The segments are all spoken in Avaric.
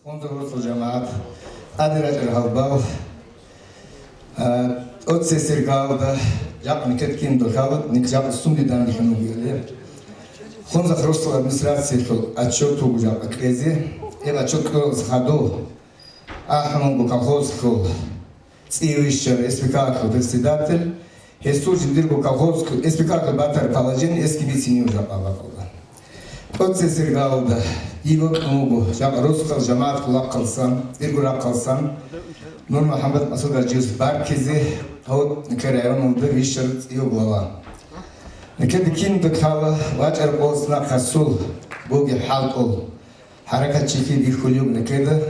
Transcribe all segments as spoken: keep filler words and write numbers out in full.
Хунзахъ росул жамагӀат, тӀаде рачӀарал гьалбал, а, тӀоцесеб сергоялда жакъа никед кин дохьала, ник жакъа сунде данделъун вугевали. Хунзахъ росул администрациялъул отчет вуго жакъа кьезе, гьеб отчет кьолеб хадуб, ахӀун вуго колхозалъул цӀийовищал СПК-алъул председатель, гьесул жиндирго колхоз, СПК-алъул батараб положение эсги бицине жакъа бакӀалда. ТӀоцесеб сергоялда дие бокьун вуго жакъа росдал жамагӀаталъул рахъалсан, дирго рахъалсан, Нур МухӀаммад Масудгьажиевас баркизе, гьав никер районалда вищараб цӀийо глава. Никеда кин дохьала вачӀараб къоялъ нахъасул бугеб хӀалтӀул. ХӀаракатчилъи бихьулев никеда.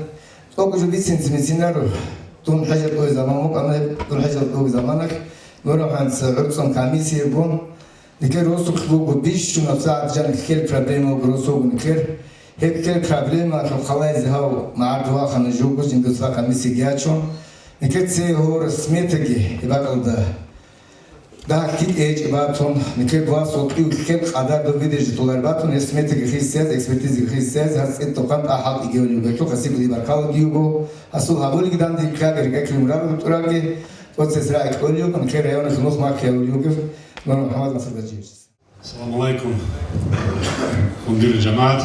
ТӀокӀ жо бицинцин бицинаро, дун хӀежал тӀуй заман букӀана, дун хӀежал тӀуй заманалъ Нур МухӀаммадица гӀурцӀун комиссиягун, никер росулъ буго бищун абсагӀат жаниб ккел проблемаго росулгун никер. Гьеб ккел проблемаялъул халайзе гьав магӀарда вахана жуго жиндуца комиссияги ячун. Никер цее гьорас сметаги гьеб бакӀалда. Дагь кӀи-, кӀечӀеб батун, никер власть вокьи-, ккел къадар дов виде житулар батун, гьес сметаги хисияз, экспертизаги хисияз, гьас цӀидахъан тӀа хӀалтӀиги гьолев гьелъул хасибали баркалаги юго, гьасул гьабулеги данде ккаги рекӀелъул мураб тӀураги, тӀоцес рагӀи кьолев, никер районалъул нух махьи гьавулев вугев Нур МухӀаммад Масудгьажиевичица. Салам алейкум, хундрил жамагӀат.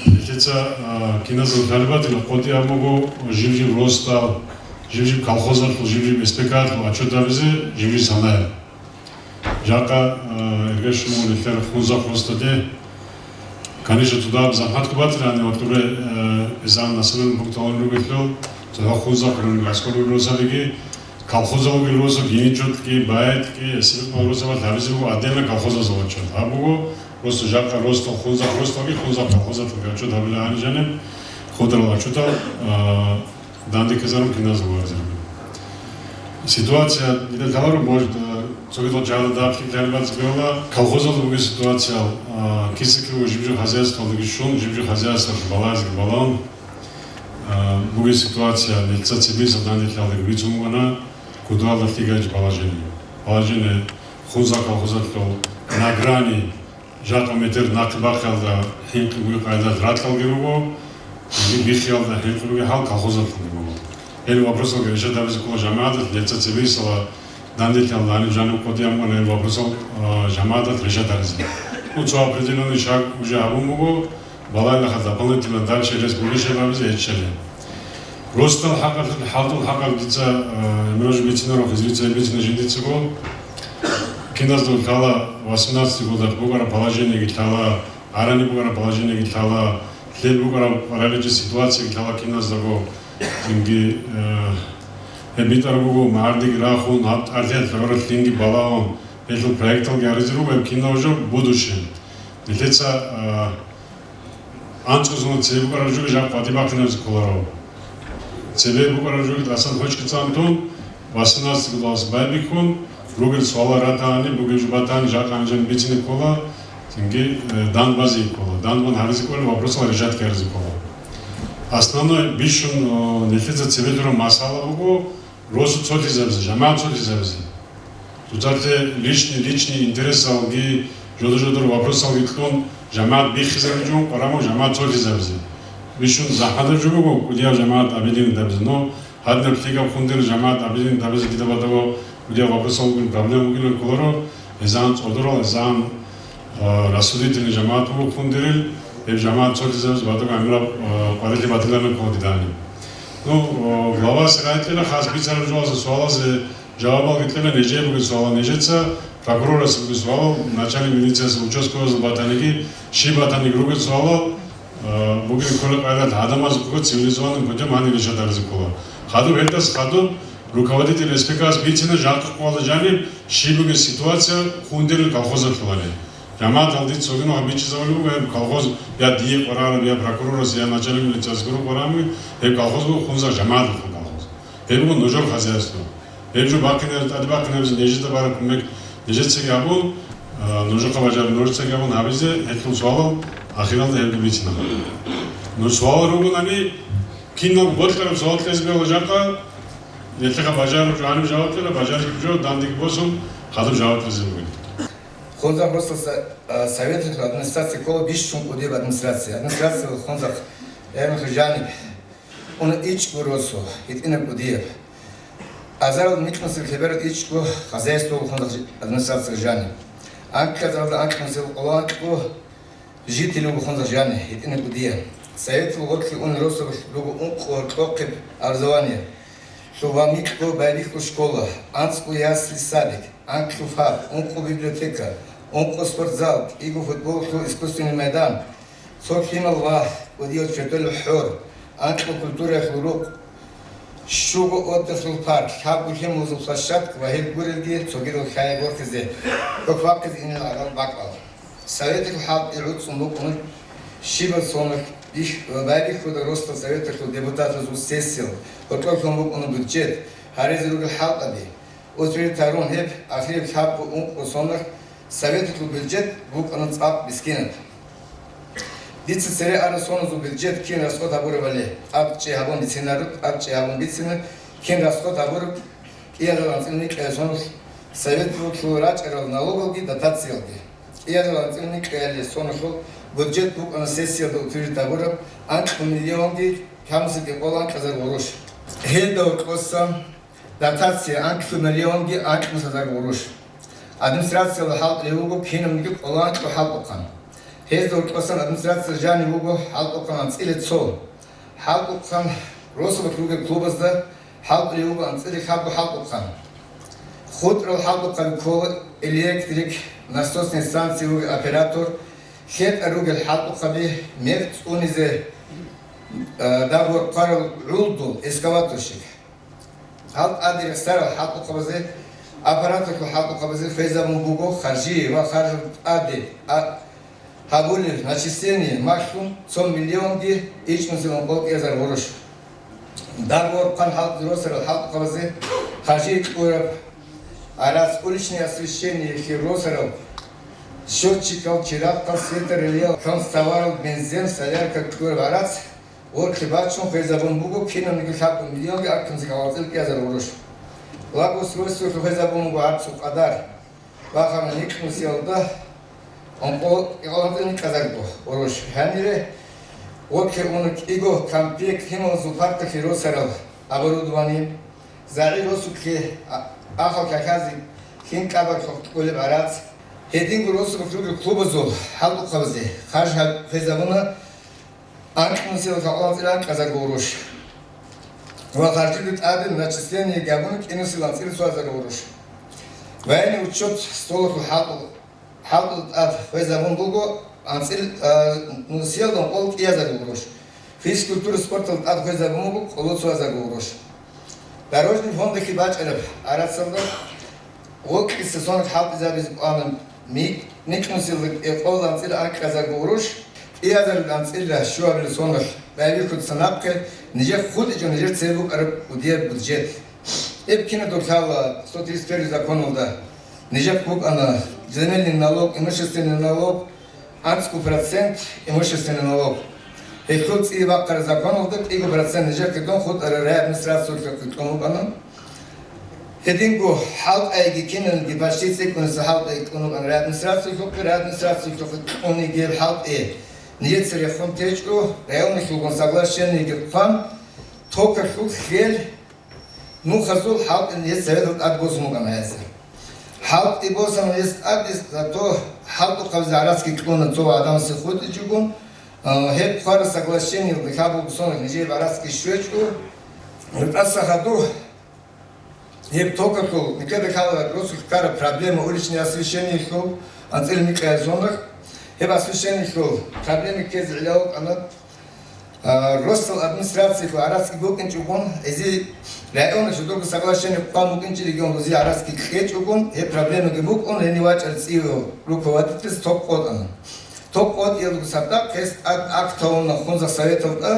Нилъеца, а, киназул хъалибатила къотӀи абун буго жиб-жиб росдал, жиб-жиб колхозалъул, жиб-жиб СПК-алъул отчет гьабизе жиб-жиб санаяб. Жакъа, а, эргеш мун нилъер Хунзахъ росдаде, конечно, туда захӀматго батилани ва тӀуре, а, изан населенный пункт гьавун ругелъул, цохӀо Хунзахъ район ГӀаскӀур росабиги, колхозалги росаб, Гьиничотлъги, БайтӀги, Эсилкъал росабал гьабизе буго отдельно колхозазул отчет. Гьаб буго просто жакъа росдал, Хунзахъ росдалги, Хунзахъ колхозалъулги отчет гьабила гьаниб жаниб, хутӀарал отчетал, а, данде ккезарун киназул варзарун. Ситуация дида лъаларо, может, а, цогидал жагьлда дагьаб ккараб бацӀцӀадала, колхозалда бугеб ситуациял, а, киса-кив жиб-жиб хозяйствалдаги щун, жиб-жиб хозяйствалъ балагьизеги балагьун, а, бугеб ситуация нилъеца цебесеб данделъалдаги бицун бугана, кодоялда лъикӀаб положение. Положение Хунзахъ колхозалъул на грани, жакъа метр нахъе бахъиялда хӀинкъи бугеб къайдалъ ракьалги руго, цинги биххиялда хӀинкъи бугеб хӀал колхозалъулги буго. Гьел вопросалги решать гьабизе ккола жамагӀаталъ, нилъеца цебесеб данделъалда гьаниб жаниб къотӀи абун гьел вопросал, а, жамагӀаталъ решать гьаризе. Ну, цо определённый шаг уже гьабун буго, балагьилаха дополнительно дальше рес бугищали абизе гьечӀищали. Росдал хӀакъалъулъ, хӀалтӀул хӀакъалъулъ дица, а, гӀемерал жо бицинаро, хизрица гьеб бицина жиндицаго. Киназдаго лъала, восемнадцатый годалъ букӀараб положениеги лъала, арани букӀараб положениеги лъала, лъел букӀараб параллельчи ситуациеги лъала киназдаго. Цинги, э, гьеб битӀараб буго, магӀардеги рахун, гьаб тӀад лъугӀарал лъимги балагьун, гьелъул проекталги гьаризе руго, гьеб кинаб жо будущем. Нилъеца, а, анцӀгозун цебе букӀараб жоги жакъа къватӀибе бахъинабизе кколаро. Цебе букӀараб жоги тӀасан гьочкъи цӀан тун, восемнадцатый годалас байбихьун, ругел суалал ратани, бугеб жо батани, жакъа гьанжеян бицине ккола, цинги, э, дандбазе ккола. Дандбан гьаризе ккола, вопросал решать гьаризе ккола. Основной бищун, о, нилъеца цебе лъураб масъала буго, росу цолъизабизе, жамагӀат цолъизабизе. Дуцалъе личный, личный интересалги, жодор-жодор вопросалги кьун, жамагӀат биххизабичӀун, къваригӀун жамагӀат цолъизабизе. Бищун захӀматаб жо буго, кӀудияб жамагӀат объединить гьабизе. Но гьадинаб лъикӀаб хундрил жамагӀат объединить гьабизе дида батаго, кӀудияб вопросал бугин, проблема бугин кколаро, гьезан цӀодорал, гьезан а, рассудительный жамагӀат буго хундрил, гьеб жамагӀат цолъизабизе батаго гӀемераб, а, къварилъи батиларин ккола дидани. Ну, о, главасе рагӀи кьела, хас бицараб жоялъул суалазе жавабалги кьела, нижее бугеб суалал нижеца, прокурорасе бугеб суалал, начальник милициясе, участковыйазул батаниги, щиб батаниги ругел суалал, а, бугеб кколеб къайдалъ гӀадамазухъего цивилизованным путём гьаниб решать гьаризе ккола. Хадуб гьелдаса хадуб руководитель СПК-ас бицина жакъа къоялда жаниб щиб бугеб ситуация хундрил колхозалъулани. ЖамагӀаталда дица цогидаб бичӀчӀизабулеб буго, гьеб колхоз я дие къваригӀараб, я прокурорас, я начальник милицияс гуро къваригӀараб, гьеб колхоз буго Хунзахъ жамагӀаталъул колхоз. Гьеб буго нужер хозяйство. Гьеб жо бахъинаб-, тӀаде бахъинабизе нижеда бараб кумек нижецаги гьабун, а, нужехъа бажараб нужецаги гьабун гьабизе, гьелъул суалал ахиралда гьебги бицина. Ну, суалал ругонани, киналго бокьараб суал кьезе бегьула жакъа, нилъехъа бажараб жо гьаниб жаваб кьела, бажараб жо дандеги босун, хадуб жаваб кьезе бугин. Хунзахъ росдал са-, а, советлъи администрация ккола бищун кӀудияб администрация. Администрация Хунзахъ Гьебмехалъ жаниб уна ичӀго росу, гьитӀинаб кӀудияб. Азарал микьнусил лъеберал ичӀго хозяйство вухъун администрация жаниб. Анкьазаралда анкьнусил къоло анкьго житель вухъун жани, гьитӀинаб кӀудияб. Советал гъорлъе ун росулъ руго ункъо гьоркьохъеб образование. Лъугьа микьго байбихьул школа, анцӀго ясли-садик, анкьго ФАП, ункъо библиотека, ункъо спортзал, кӀиго футболлъул искусственный майдан, цо лъимал ва кӀудиял чведелъул хӀор, анкьго культураялъул рукъ, щуго отдыхлъул парк, лъабго лъималазул площадка ва гьеб гурелги цогидал хьай борхизе, хӀухьбахъизе инел гӀадал бакӀал. Советалъул хӀалтӀи гӀуцӀун букӀуна щибаб соналъ бих-, байбихьуда росдал Советалъул депутатлъазул сессиял, гьоркьоблъун букӀуна бюджет, гьаризе ругел хӀалтӀаби. Утвердить гьарун гьеб, ахириб лъабго ункъо соналъ Советалъул бюджет букӀана цӀакъ бискинаб. Дица цере араб соназул бюджет кин расход гьабурабали, тӀадчӀи гьабун бицинару, тӀадчӀи гьабун бицина, кин расход гьабураб кӀиязул анцӀила микьа соналъ Советалъул рачӀарал налогалги дотациялги. КӀиязул анцӀила микьа соналъул бюджет букӀана сессиялда утвердить гьабураб анкьго миллионги кӀиго анкьазар гъурущ. Гьелда гьоркьоса дотация анкьго миллионги анкьнусазар гъурущ. Администрациялда хӀалтӀулев вуго кинабниги къоло анкьго хӀалтӀухъан. Гьезда гьоркьосан администрация жанив вуго хӀалтӀухъан анцӀила цо. ХӀалтӀухъан росулъ ругел клубазда хӀалтӀулев вуго анцӀила лъабго хӀалтӀухъан. ХутӀарал хӀалтӀухъаби ккола электрик, насосный станция вугев оператор, лъетӀа ругел хӀалтӀухъаби, мекъ цӀунизе, э, дагьор хъварал гӀулдул, экскаваторщик. Гьал тӀаде рехсарал хӀалтӀухъабазе, аппараталъул хӀалтӀухъабазе хвезабун буго харжи ва харжал тӀаде а-, гьабулел начисление малъун цо миллионги ичӀнусилан къолкӀиязар гъурущ. Дагьор хъван хӀалтӀи росарал хӀалтӀухъабазе харжи кьураб гӀарац, уличное освещениелъе росарал счётчикал, чирахъал, светорелеял, концтоварал, бензин, солярка кьураб гӀарац, гъоркье бачун хвезабун буго кинабниги лъабго миллионги анкьнусилан анцӀила кӀиязар гъурущ. Благоустройствоялъе хвезабун буго гьаб цо къадар. Бахана никьнусиялда ункъо-, кӀикъоялда никьазарго гъурущ. Гьанире гъоркье уна кӀиго комплекс лъималазул паркалъе росарал оборудование, загӀип росулъе а-, ахал какази, лъим кӀабарлъухъ кьолеб гӀарац. Гьединго росулъ ругел клубазул хӀалтӀухъабазе харж гьаб-, хвезабуна анкьнусилан анцӀила анкьазарго гъурущ. Ва харжида тӀаде начисление гьабуна кӀинусилан анцӀила цоазарго гъурущ. Военный учёт столалъул хӀалтӀу-, хӀалтӀуда тӀад хвезабун буго анцӀил-, а, нусиялда ункъо кӀиязарго гъурущ. Физкультура спорталда тӀад хвезабун буго къоло цоазарго гъурущ. Дорожный фондалъе бачӀараб гӀарацалда гъоркьиса соналъ хӀалтӀизабизе кӀвана ми-, микьнусилан кӀикъоялда анцӀила анкьазарго гъурущ, кӀиязарго анцӀила щуабилеб соналъ байбихьудаса нахъе нижехъ хутӀичӀо нижер цебе букӀараб кӀудияб бюджет. Гьеб кинабго лъала сто тридцать первый законалда. Нижехъ букӀана земельный налог, имущественный налог, анцӀго процент имущественный налог. Гьелъул цӀи бахъараб законалда кӀиго процент нижехъе дун хутӀараб райадминистрациялъухъе кьун букӀана. Гьединго хӀалтӀайги киналги почти цӀикӀкӀуниса хӀалтӀай кьун букӀана райадминистрациялъухъе, райадминистрациялъухъе кьуниги гьеб хӀалтӀи нижеца рехун течӀо, районниялъулгун соглашениеги хъван, токалъул хьел нухазул хӀалтӀи нижеца советалда тӀад босун букӀана гьезда. ХӀалтӀи босана гьез тӀаде, зато хӀалтӀухъабазе гӀарацги кьуна цо гӀадамасе хутӀичӀого, а, гьеб хъвараб соглашениялда лъабго соналъ нижер гӀарацги щвечӀо, гьеб тӀаса хадуб гьеб токалъул, никеда лъала росулъ ккараб проблема уличное освещениелъул, анцӀила микьа соналъ. Гьеб освещениелъул проблема ккезе гӀелал вукӀана, а, росдал администрациялъул гӀарацги букӀинчӀогун, гьезие районал жодорго соглашение хъван букӀинчӀелигун, гьезие гӀарацги кьечӀогун, гьеб проблемаги букӀун, гьенив вачӀарав цӀийо руководительс ток къотӀана. Ток къотӀиялдаго цадахъ гьес тӀад акт гьавуна хунза советалда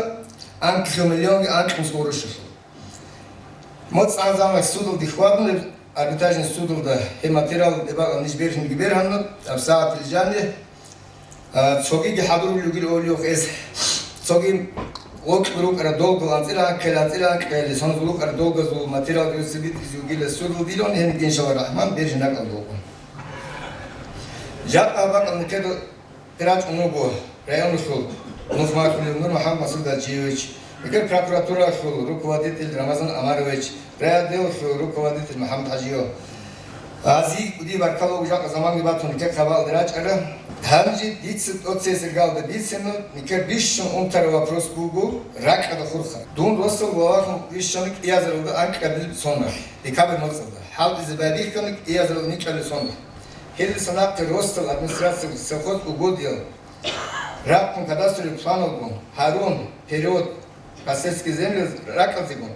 анкьго миллионги анкьнусго гъурущалъул. МоцӀ гӀан замах судалде хьвадун, арбитражный судалда гьеб материал дебагъа ниж бергьинги бергьана, абсагӀатил жаниб, а, цогиги хӀадурулел ругел олиюх эс, цоги гъоркь рукӀарал долгал анцӀила анкьел, анцӀила анкьел, соназул рукӀарал долгазул материал гьесибитӀизе вугила судалдилан, гьениб, иншалла рахман, бержин ракӀалда вукӀун. Жакъа гьаб бакӀал никеда рачӀун вуго районалъул Нухмахулев Нур МухӀаммад Масудгьаджиевич, нилъер прокуратуралъул руководитель Рамазан Амарович, райотделалъул руководитель МухӀаммад ХӀажиев. Гьазие кӀудияб баркала буго, жакъа заманги батун нилъер хабалде рачӀарал. Гьанже дица тӀоцесеб галда бицина, нилъер бищун унтараб вопрос буго, ракӀалда хурхараб. Дун росдал главалъун вищана кӀиазаралда анкьабилеб соналъ, декабрь моцӀалда. ХӀалтӀизе байбихьана кӀиазаралда никӀабилеб соналъ. Гьелдаса нахъе росдал администрациялъул совхоз Угодиял рахъун кадастровый планалгун гьарун перевод по сельским землям ракӀалдегун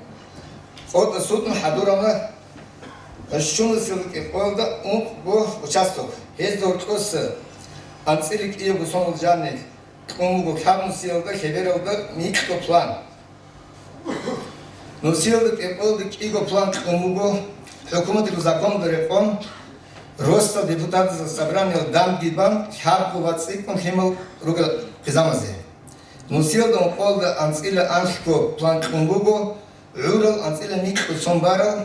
къотӀа сутӀун хӀадурана щунасел кӀикъоялда ункъго участок. Гьезда гьоркьоса анцӀила кӀиябго соналъ жанир кьун буго лъабнусиялда, хебералда микьго план. Нусиялда кӀикъоялда кӀиго план кьун буго, хӀукуматалъул законалда рекъон, росдал депутатазул собраниялъ данде бан, лъабго ва цӀикӀкӀун лъимал ругел хъизамазе. Нусиялда ункъоялда анцӀила анлъго план кьун буго, гӀурал анцӀила микьго цон барал,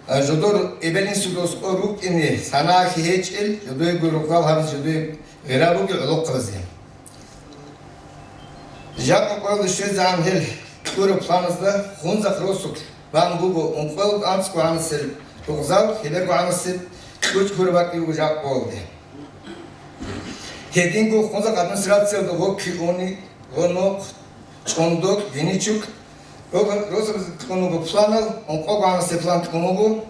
а, жодор эбел-инсуда къо рукӀине, санагӀалъи гьечӀел, жодоего рукъал гьабизе жодое гъира бугел гӀолохъабазе. Жакъа къоялда щвезегӀан гьел кьураб планазда Хунзахъ росулъ бан буго ункъоялда анцӀго гӀанасел ругъзал, хеберго гӀанасеб кьучӀ гьураб бакӀги буго жакъа къоялде. Гьединго Хунзахъ администрациялда Гъоккиуни, Гъонохъ, ЧӀондокӀ, Геничук, росабазда кьун буго планал, ункъого гӀанасеб план кьун буго,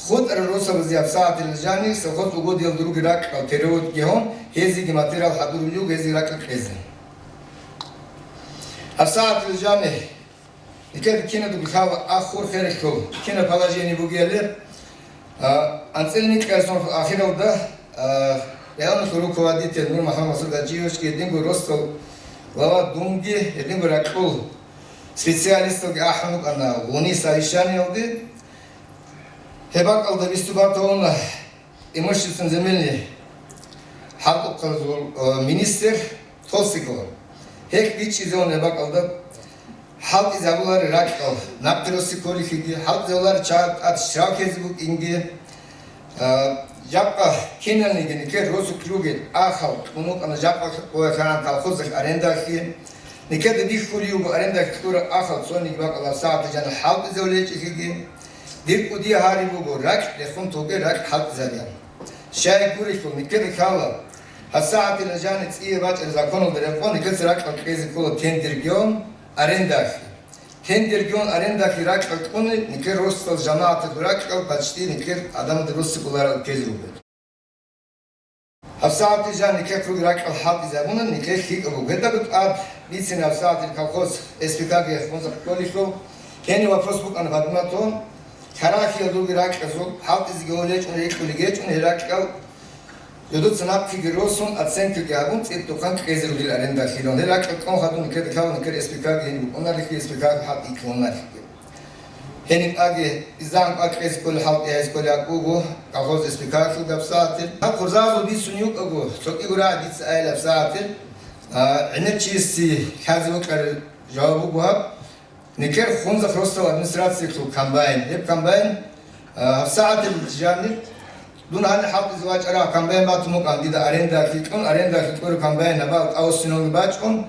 хутӀарал росабазда гьабсагӀатила жанир совхоз Угодиялда ругел ракьал переводги гьабун, гьезиеги материал хӀадурулел руго, гьезие ракьал кьезе. ГьабсагӀатила жанир нилъеда киназдаго лъала ахӀур хералъул, кинаб положение бугебали, а, анцӀила микьгӀарасул ахиралда, а, районалъул руководитель Нур МухӀаммад Масудгьаджиевичги, гьединго росдал глава дунги, гьединго ракьул специалисталги ахӀун рукӀана гъуниб совещаниялде. Гьеб бакӀалда выступать гьабуна имущественный земельный хӀакъалъул, э, министр Толстиков. Гьелъ бичӀчӀизавуна гьеб бакӀалда хӀалтӀизабуларел ракьал нахъе росизе кколелъиги, хӀалтӀизабуларел чагӀаз тӀад штраф ккезе букӀинги. Э, жакъа киналниги нилъер росулъ ругел ахӀал кьун рукӀана жакъа къоялъ колхозалъ арендалъе. Нилъеда бихьулеб буго арендалъ кьураб ахӀал цониги бакӀалда гьабсагӀатила жанир хӀалтӀизабулеб гьечӀелъиги. Дир кӀудияб гьари буго, ракь рехун тоге, ракь хӀалтӀизабеян. Щай гурелъул, нилъеда лъала, гьабсагӀатила жанир цӀияб бачӀараб законалда рекъон нилъеца ракьал кьезе ккола тендер гьабун арендалъе. Тендер гьабун арендалъе ракьал кьуни, нилъер росдал жамагӀаталъул ракьал почти нилъер гӀадамазда росизе кколарел ккезе руго. ГьабсагӀатила жанир нилъехъ ругел ракьал хӀалтӀизабуна, нилъер лъикӀаб буго. Гьелдаго тӀад бицина гьабсагӀатила колхоз СПК-ги Хунзахъ кколелъул, гьениб вопрос букӀана поднимать гьабун, Карахиялда ругел ракьазул хӀалтӀизеги гьечӀун, рекьулеги гьечӀун гьел ракьал, жодоца нахъеги росун, оценкаги гьабун, цӀикӀкӀун кьезе ругел арендалъе. Гьел ракьал кьун хадуб нилъеда лъала нилъер СПК-ги гьениб букӀунарелъи, СПК-ги хӀалтӀи кьунареблъи. Гьениб аги, изан кьезе кколел хӀалтӀи гьабизе кколеб бакӀ буго колхоз СПК-ялъул гьабсагӀатила. Гьаб хурзазул бицунеб букӀаго, цо кӀиго рагӀи дица айила гьабсагӀатила, а, гӀемер чиясе лъазе бокьараб жаваб буго гьаб. Нилъер Хунзахъ росдал администрациялъул комбайн. Гьеб комбайн, а, гьабсагӀатила жанир дун гьанир хӀалтӀизе вачӀараб комбайн батун букӀана дида арендалъе кьун, арендалъе кьураб комбайн гьабал тӀа осиналги бачӀун,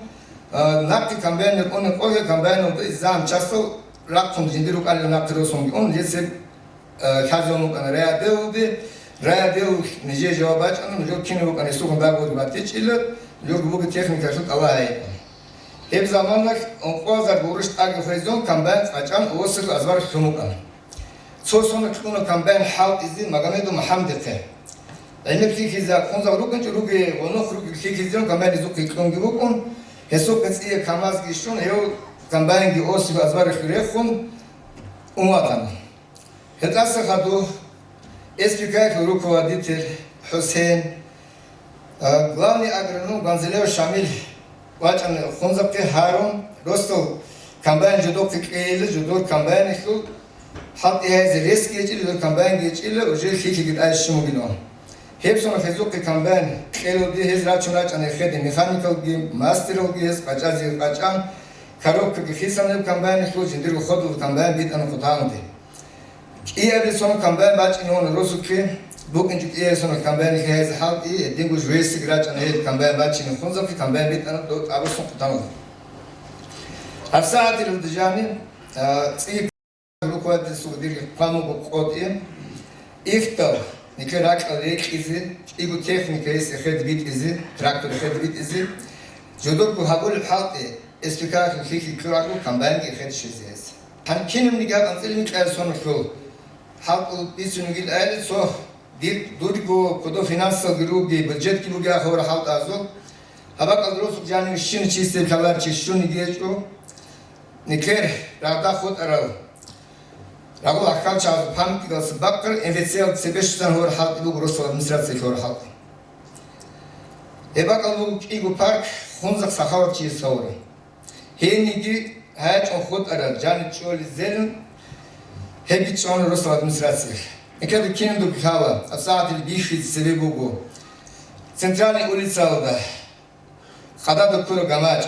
а, нахъе комбайнер унеб къоги комбайналда изан частал рахъун жиндир рукӀарила нахъе росунги ун, гьесие, э, лъазе букӀана райотделалде, райотдел нижее жаваб бачӀана, нужер кинаб букӀана гьесухъан договорги батичӀила, нужерго бугеб техникалъул тӀалаб гьабун. Гьеб заманалъ ункъоязарго гъурущ тӀаги хвезун, комбайн къачӀан осиялъул азбар лъун букӀана. Цо соналъ кьуна комбайн хӀалтӀизе Магомедов МухӀаммадихъе. ГӀемер лъикӀлъизе Хунзахъ рукӀинчӀо ругел, Гъонохъ ругел лъикӀлъизеян комбайн гьезухъе кьунги букӀун, гьесухъе цӀияб КамАЗги щун, гьев комбайнги осиялъул азбаралъе рехун ун ватана. Гьелдаса хадуб СПК-ялъул руководитель ХӀусен, а, главный агроном Гванзелев Шамил вачӀана Хунзахъе гьарун, росдал комбайн жодохъе кьейила, жодор комбайналъул хӀалтӀи гьабизе ресги гьечӀила, жодор комбайнги гьечӀила, уже лъикӀлъиги тӀаде щун бугилан. Гьеб соналъ гьезухъе комбайн кьелалде гьез рачун рачӀана гьехеде механикалги, мастералги, гьез къачӀазе къачӀан, коробкаги хисана гьеб комбайналъул, жиндирго ходулда комбайн битӀана хъутаналде. КӀиабилеб соналъ комбайн бачӀине уна росулъе, БукӀинчӀо кӀиясуна комбайн хӀезе хӀалтӀи, гьединго жугьесиги рачӀана гьеб комбайн бачине хунзахъе, комбайн битӀана дов тӀабасун хъутаналда. ГьабсагӀатилалда жани, а, цӀи руководительсул дир хъван буго къотӀи, ихтал, нике ракьал рекьизе, кӀиго техника гьес эхед битӀизе, трактор эхед битӀизе, жодорго гьабулеб хӀалтӀи, эспикахил хихьи кьуралъул комбайнги эхед щвезе гьес. Гьанкинабниги гьаб анцӀила микьаясун хьул. ХӀалтӀул бицун вугил айли цо дир, дурго кодо финансалги руги, бюджетги буги ахавра хӀалтӀазул. Гьабакъал росулъ жаниве щина чисел каларчи щуниги гьечӀо. Никер рагъда хутӀарал рагъул ахкалчагъазул памятникалъа бакъ МФЦ-ал цебе щвезан гьавар хӀалтӀи буго росул администрациялъ гьавар хӀалтӀи. Гьеб бакӀал буго кӀиго парк, хунзахъ сахаватчияс гьавураб. Гьениги гьачӀун хутӀараб, жаниб чӀолезелин гьеб бичӀчӀана росул администрациялъ. Никеда кинабго лъала, абсагӀатил бихьизе цебе буго. Центральный улицаялда хадада ккураб гамачӀ,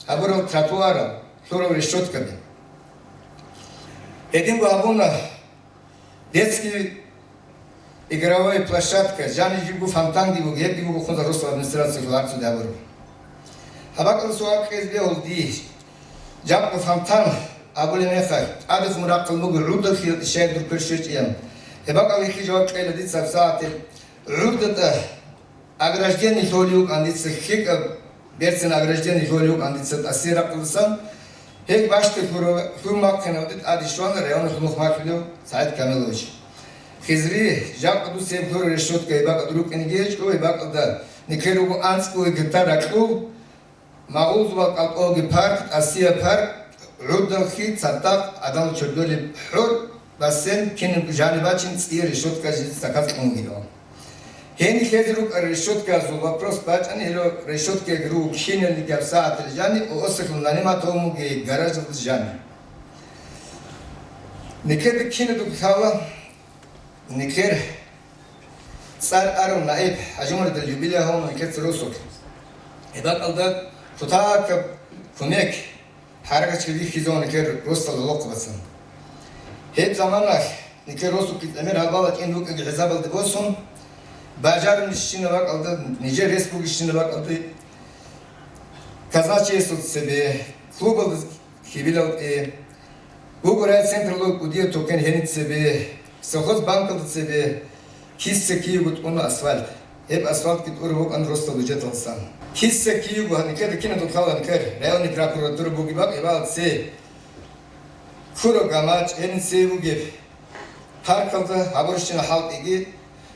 гьабурал тротуарал, лъурал решеткаби. Гьединго гьабуна детский игровой площадка, жаниб жибго фонтанги буго, гьебги буго хунзахъ росул администрациялъул гьарцуде гьабураб. Гьабакъала суал кьезе бегьула дие. Жакъа фонтан абулеб мехалъ, тӀадехун рахъун буго гӀурдалъи щай дур квер щвечӀеян. Гьебакъала гьелъие жаваб кьела дица абсагӀатил. ГӀурдатӀа ограждение лъолев вукӀан дица, лъикӀаб берцин ограждение лъолев вукӀан дица тӀасияб рахъалдасан, гьел бащдаб хьур-, хьурмахъинавде тӀаде щвана районалъул мухъ малъулев СагӀид Камилович. Хизри, жакъа дуца гьеб хьураб решетка гьеб бакӀалда рукӀинеги гьечӀо, гьеб бакӀалда никер руго анцӀго гектар ракьул, Магъулзубал кӀалъоги парк, тӀасияб парк, гӀурдалъи цадахъ гӀадамал чордолеб хӀур, бассейн, кинабго жаниб бачин цӀия решетка жеги заказ кьун вугилан. Гьениб лъезе рукӀарал решеткаязул вопрос бачӀани, гьелъул решеткаяги руго киналниги абсагӀатал жани, ООС-алъул Нариматовмуги гаражалда жани. Никеда кинабго лъала, никер цӀар арав наиб ХӀажимуридил юбилей гьавуна никеца росулъ. Гьеб бакӀалда кутакаб кумек, хӀаракатчил бихьизавун никер росдал гӀолохъабацан. Гьеб заманалъ никер росулъги гӀемер гьалбала кӀин рукӀинги хӀисабалде босун, бажарулищина бакӀалда, нижер рес бугищина бакӀалда, казначействода цебе, клубалда хьибилалде, Буго райцентралда кӀудияб токен гьеница цебе, совхоз банкалда цебе киса киего тӀуна асфальт. Гьеб асфальтги тӀураб букӀана росдал бюджеталдасан. Киса киего гьаникеда кинабго лъала никер районный прокуратура бугеб бакӀ гьебал цей. Ккураб гамачӀ гьеница бугеб. Паркалда гьабурщина хӀалтӀиги,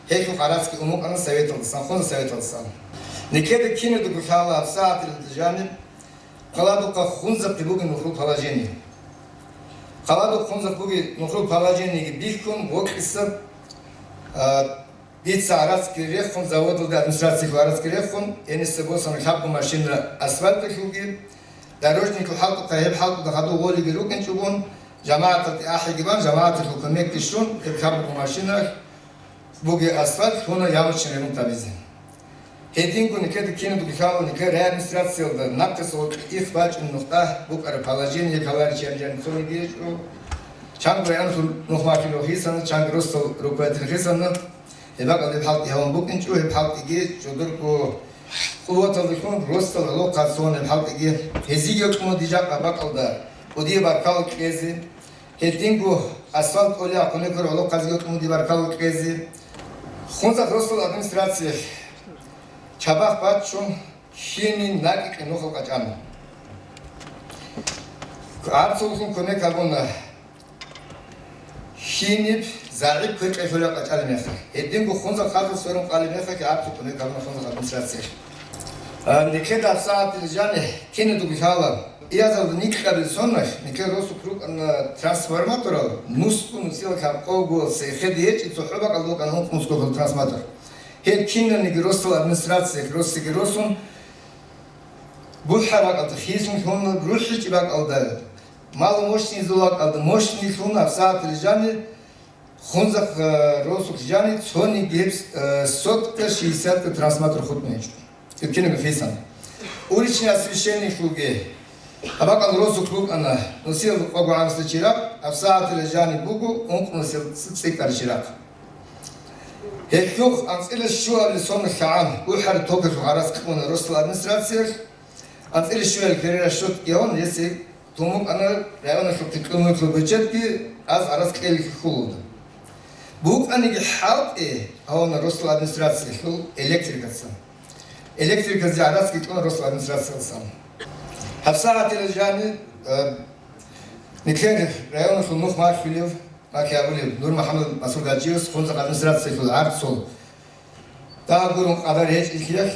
гьелъул къарацги умукӀана советалдасан, хунзахъ советалдасан. Никеда кинабго лъала абсагӀатилалда жаниб. Хъаладухъа хунзахъе бугин нухрул положение. Хъаладухъ хунзахъ бугин нухрул положениеги бихьун, вокьиса, а, дица гӀарацги рехун, заводалда администрациялъул гӀарацги рехун, гьениса босана лъабго машина асфальталъулги, дорожникал хӀалтӀухъа гьеб хӀалтӀуда хадув гъолиги рукӀинчӀогун, жамагӀаталде ахӀиги бан, жамагӀаталъул кумекги щун, гьеб лъабго машиналъ бугеб асфальт лъуна ямочный ремонт гьабизе. Гьединго никеда кинабго лъала никер райадминистрациялда нахъисеб гъоркье их бачӀунеб нухда букӀараб положение каларичи гьанжани цониги гьечӀо. Чанго районалъул нухмахъилал хисана, чанго росдал руководитель хисана. Гьеб бакӀалда гьеб хӀалтӀи гьавун букӀинчӀо, гьеб хӀалтӀиги жодорго къуваталдалъун росдал гӀолохъаб цон гьеб хӀалтӀиги. Гьезиги гьоркьун дижахъа бакӀалда кӀудияб баркалла кьезе. Гьединго асфальт кьолеб кумекалъул гӀолохъабазги гьоркьун диб баркалла кьезе. Хунзахъ росдал администрациялъ чабахъ баччун, хьинин накӀкӀе нухал къачӀана. ГӀарцуллъун кумек гьабуна. Хьиниб загӀип квекъей лъула къачӀалеб мехалъ. Гьединго хунзахъ хадуб сверун къалеб мехалъ гӀарцул кумек гьабуна хунзахъ администрациялъ. А, никеда абсагӀатил жани кинабго лъала. Иязалда никьабил соналъ никер росулъ рукӀана трансформаторал, нусго нусилал лъабкъовго сехеде гьечӀеб цохӀо бакӀалда букӀана ункъ нусгохъул трансформатор. Гьеб кинабниги росдал администрациялъ росиги росун, бухӀа бакӀалда хисун лъуна, рухӀичӀеб бакӀалда, маломощнизул бакӀалда мощный лъуна абсагӀатил жани, Хунзахъ, э, росулъ жани цониги гьеб, э, сотка шестьдесятка трансформатор хутӀун гьечӀо. Гьеб кинабго хисан. Уличное освещениелъулги гьаб бакӀал росулъ рукӀана нусиялда къого гӀарасда чирахъ, абсагӀатила жани буго ункъ нусиялда цӀикӀкӀараб чирахъ. Гьелъухъ анцӀила щуабилеб соналъ гӀан ГухӀари токалъухъ гӀарац кьуна Росал администрациялъ. АнцӀила щуабилеб херира счёт гьавун, гьесие тун букӀана районалъул тикьумухъ бюджетги аз гӀарац кьелихъе хьулуда. БукӀаниги хӀалтӀи гьавуна Росал администрациялъул электрикаца. Электриказе гӀарацги кьуна Росал администрациялдасан. ГьабсагӀатила жани, э, нилъер районалъул нух малъулев, малъи абулев Нур МухӀаммад Масургьаджиевас Хунзахъ администрациялъул гӀарцул дагьаб гурун къадар гьечӀелъиялъ,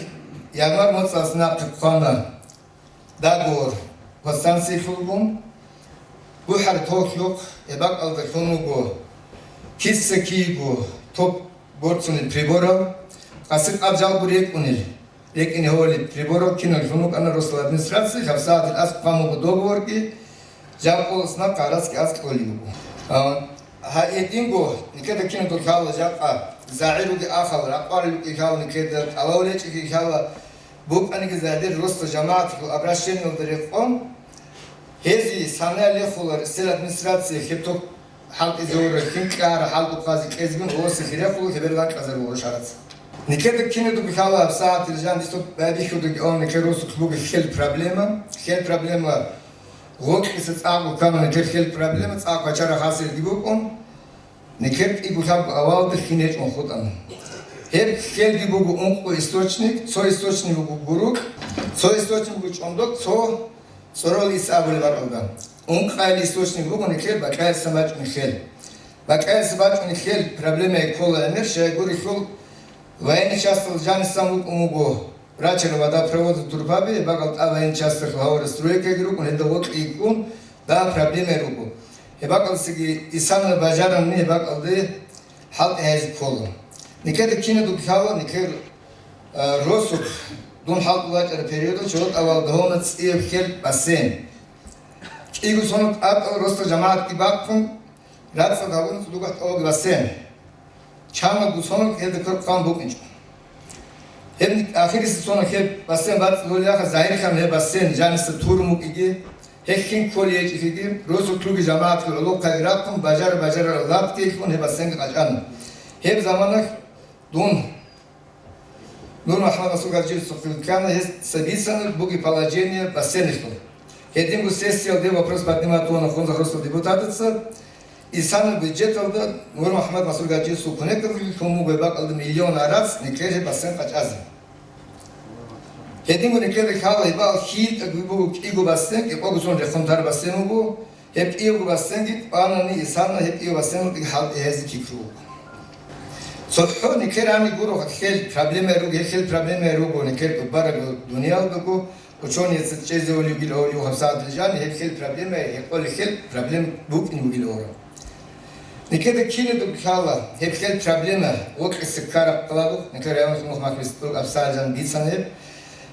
январь моцӀалъ нахъе хъвана договор подстанциялъулгун. ГухӀари токалъухъ гьеб бакӀалда лъун вуго киса-киего ток борцунел приборал, къаси-къад жалго рекӀунел, рекӀине гьолеб приборал кинал лъун вукӀана Росал администрациялъ. ГьабсагӀатил аз хъван буго договорги, жакъа къолосна гӀарацги аз кьолеб буго. А, гьа, гьединго, нилъеда киналго лъала жакъа, загӀируги ахал, ракъварилги лъала нилъеда, тӀалаб гьечӀеги лъала, букӀаниги загӀир Росал жамагӀаталъул обращениялда рекъон, гьезие санаялъ рехула сел администрация, лъеб ток хӀалтӀизе гьорра, лъим кьара хӀалтӀухъазе кьезегун, гьосие рехула хӀебер лакьазар гьорра шараца. Нилъеда киналго лъала гьабсагӀатил жан дисо байбихьудаги он нилъер росулъ буго хел проблема. Хел проблема гъоркьиса цӀакъго ккана, нилъер хел проблема цӀакъ вачара хасилги букӀун. Нилъер кӀиго-лъабго авалда хин гьечӀун хутӀана. Гьеб хелги буго ункъо источник, цо источник буго гурукь, цо источник буго чӀондок, цо цӀорол ис абулеб бакӀалда. Ункъайил источник буго нилъер бакӀаялъа бачӀунеб хел. БакӀаялъа бачӀунеб хел проблемаги ккола гӀемер, щайгурелъул военный частал жанисан вукӀун вуго. Рачара водопровода турпаби, гьеб бакӀал тӀад военный часталъул гьавара стройкаги рукӀун, гьелда вокьи ккун, дагьаб проблемаги руго. Гьеб бакӀалдасаги исана бажаранани гьеб бакӀалде хӀалтӀи гьайзе ккола. Нилъеда киналго лъала нилъер, а, росулъ дун хӀалтӀулев вачӀараб периодалъ чорхол авалалда гьавуна цӀияб хел бассейн. КӀиго соналъ тӀатӀал росдал жамагӀатги бахъун, рацӀцӀад гьабуна цӀудугахъ тӀалабги бассейн. Чанго соналъ гьелда квер хъван букӀинчӀо. Гьеб ахирисеб соналъ гьеб бассейн бацӀцӀадулеб яха, загьирлъан гьеб бассейн жаниса турун букӀиги, гьеб хин кколей гьечӀелъиги, росулъги жамагӀатги гӀолохъаги рахъун, бажара-бажарарал лапги лъун гьеб бассейнги къачӀана. Гьеб заманалъ дун Нур МухӀаммад Масургьаджиевасухъе вилълъана, гьес цебе бицана бугеб положение бассейналъул. Гьединго сессиялде вопрос поднимать гьавуна Хунзахъ росдал депутатаца, исана бюджеталда Нур МухӀаммад Масургьаджиевасул кумекалъ лъун буго гьеб бакӀалда миллион гӀарац нилъер гьеб бассейн къачӀазе. Гьединго нилъеда лъала гьеб бакӀал хьитӀаги буго кӀиго бассейн, кӀикъого сон рехун тараб бассейн буго, гьеб кӀиябго бассейнги кӀванани, исана гьеб кӀиябго бассейналдаги хӀалтӀи гьайзе пикру буго. ЦохӀо нилъер гьаниб гуро хел проблемаги руго, гьел хел проблемаги руго, нилъер бараб дуниялдаго учёнийца чӀезавулев гьавсагӀатил жани гьел хел проблемаги, гьекъолел хел проблем букӀин бугила гьора. Нилъеда киналго лъала гьеб хел проблема вокьиса ккараб къаладухъ, нилъер районалъул мухь-махлис тӀур абсалжан бицана гьеб.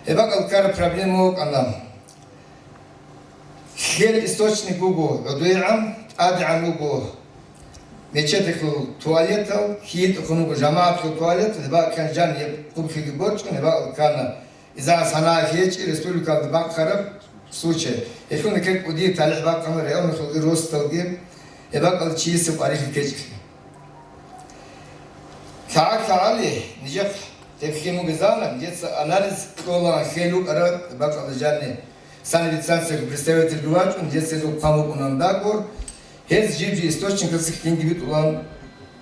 Гьеб бакӀал ккараб проблема вукӀана. Хел источник вуго гӀодвегӀан, тӀадегӀан вуго мечеталъул туалетал, хьитӀухъун вуго жамагӀаталъул туалет, гьеб бакӀ ккан жан гьеб хъублъиги борчӀун, гьеб бакӀ ккана иза санагӀалъ гьечӀеб республикалда бахъараб случай. Гьелъул нилъер кӀудияб талихӀ бахъана районалъулги росдалги, гьеб бакӀал чиясе къварилъи ккечӀелъи. ЛъагӀал-лъагӀали нижехъ гьеб хин бугезана, нижеца анализ кьола хел рукӀараб бакӀалда жанни санэпидстанциялъул представительги вачӀун, нижеца гьезул хъван букӀунан договор, гьез жиб-жиб источникалъе хинги битӀулан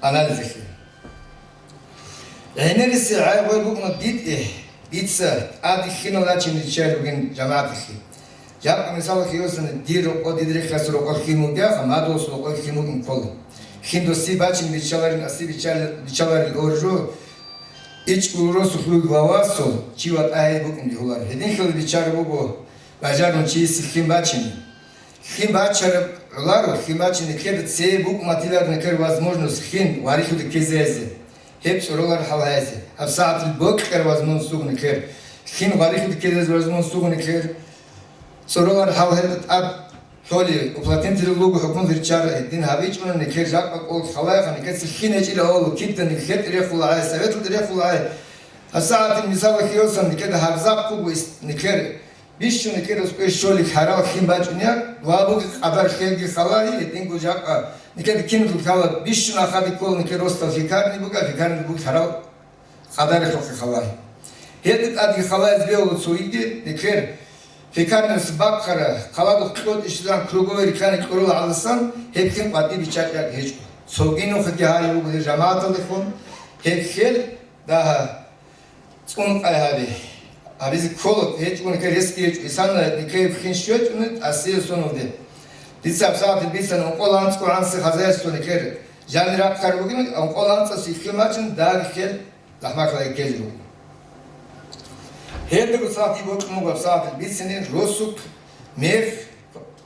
анализалъе. ГӀемериси гӀайгъуй букӀуна дитӀе, дица тӀаде хинал рачине риччалел ругин жамагӀаталъе. Жакъа мисалалъе йосани, дир рокъо, дида рехиялъул рокъо хин бугеха, мадугьасул рокъо хин букӀин ккола. Хин досие бачине биччаларин, асе биччал-, биччаларил оржо, ичӀго росулъ вугев васул чи ватӀа гьей букӀин бегьуларо. Гьединлъидал биччараб буго бажарун чиясе хин бачине. Хин бачараб гӀоларо, хин бачине ккеда цее букӀун батиларо нилъер возможность хин варилъуде ккезе гьезе. Гьеб цӀоролар хӀал гьайзе. ГьабсагӀатил бокьараб возможность буго нилъер. Хин варилъуде ккезе возможность буго нилъер. ЦӀоролар хӀал гьелда тӀад лъолеб, уплотнитель луго хӀукму риччара, гьедин гьабичӀуна, нилъер жакъа кӀол халайха, нилъеца хин гьечӀила гьавула, кида нилъер тӀерехула гӀай, советал тӀерехула гӀай. ГьабсагӀатил мисалалъе йосан, нилъеда гьабзахъ буго ис-, нилъер. Бищун кӀирас кӀвей щолеб хӀарал хин бачӀунеб, ва бугеб къадар хелги халаи, гьединго жакъа Никер киналго лъала бищун ахаде ккола никер росдал фекарни буга, фекарни буг лъарал къадарихъухъе хала. Гьелда тӀадги халаялъ бегьула цоги никер фекарнилъ бахъараб, хъаладухъ кьотӀищилан круговой рекани кьурулгӀаласан гьеб кин къватӀиб биччачӀеб гьечӀо. Цоги нухалъги гьариб буго гьеб жамагӀаталдехун, гьеб хьел дагьа цӀун къай гьаби. Гьабизе ккола, гьечӀо никер ресги гьечӀо. Исана никер хин щвечӀуни тӀасияб соналде. Дица гьабсагӀатил бицана ункъо ланцӀго гӀанси хазаялъго никер жани рахъараб бугин, ункъо ланцӀас ихьи мачӀин даг хьел захӀмахъалай ккезе руго. Гьелдаго сагӀат бокьун буго гьабсагӀатил бицани росулъ мех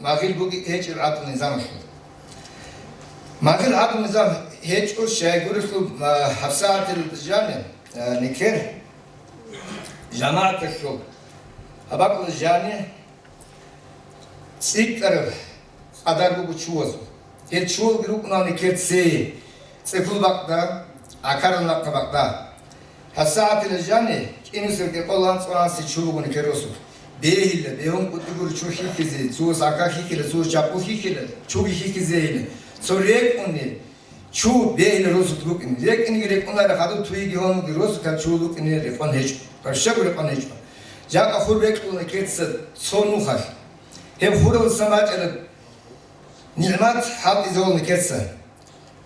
магъил буги гьечӀеб гӀадлу-низамалъул. Магъил гӀадлу-низам гьечӀо щайгурелъул, а, гьабсагӀатил жани, а, никер жамагӀаталъул гьабакъул жани цӀикӀкӀараб къадар буго чувазул. Гьел чувалги рукӀуна никер цее, цӀехул бакъда, гӀакарал нахъа бакъда. ГьабсагӀатила жани кӀинусел кӀикъоялда анцӀго гӀанси чу буго никер росулъ. Бегьила, бегьун кӀутӀи гуро чу хьихьизе, цо ус гӀака хьихьила, цо ус чапу хьихьила, чуги хьихьизейила. Цо рекӀуни, чу бегьила росулъ букӀине. РекӀинги рекӀунареб хадуб туйги гьонги росулъ гьаб чу букӀине рекъон гьечӀо. Вообще рекъон гьечӀо. Жакъа хур рекьула никеца цо нухалъ. Гьеб хуралдасан бачӀараб нигӀмат хӀалтӀизавула никеца.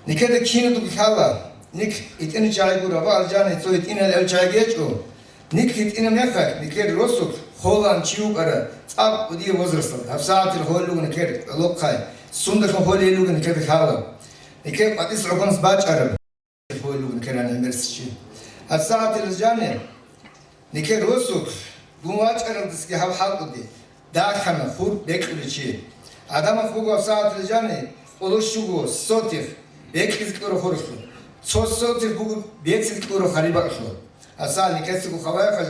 Никеда киналго лъала, нилъ гьитӀинал чагӀи гуро, абу алжани цо гьитӀинал гьел чагӀи гьечӀо. Нилъ гьитӀинаб мехалъ, никер росулъ холан чи вукӀара цӀакъ кӀудияб возрасталда, гьабсагӀатил холел руго никер гӀолохъай, сундалъун холел руго никеда лъала. Никер къватӀис гӀохонас бачӀараб холел руго никер гӀемерисев чи. ГьабсагӀатил жани, никер росулъ дун вачӀаралдасаги гьаб хӀалтӀуде, дахана хур бекьулев чи. ГӀадамахъ буго гьабсагӀатил жани къоло щуго сотих бекьизе кьураб хуралъул. Цо сотих буго бецӀизе кьураб харибакьлъул. ГьабсагӀат никецаго хабаякъа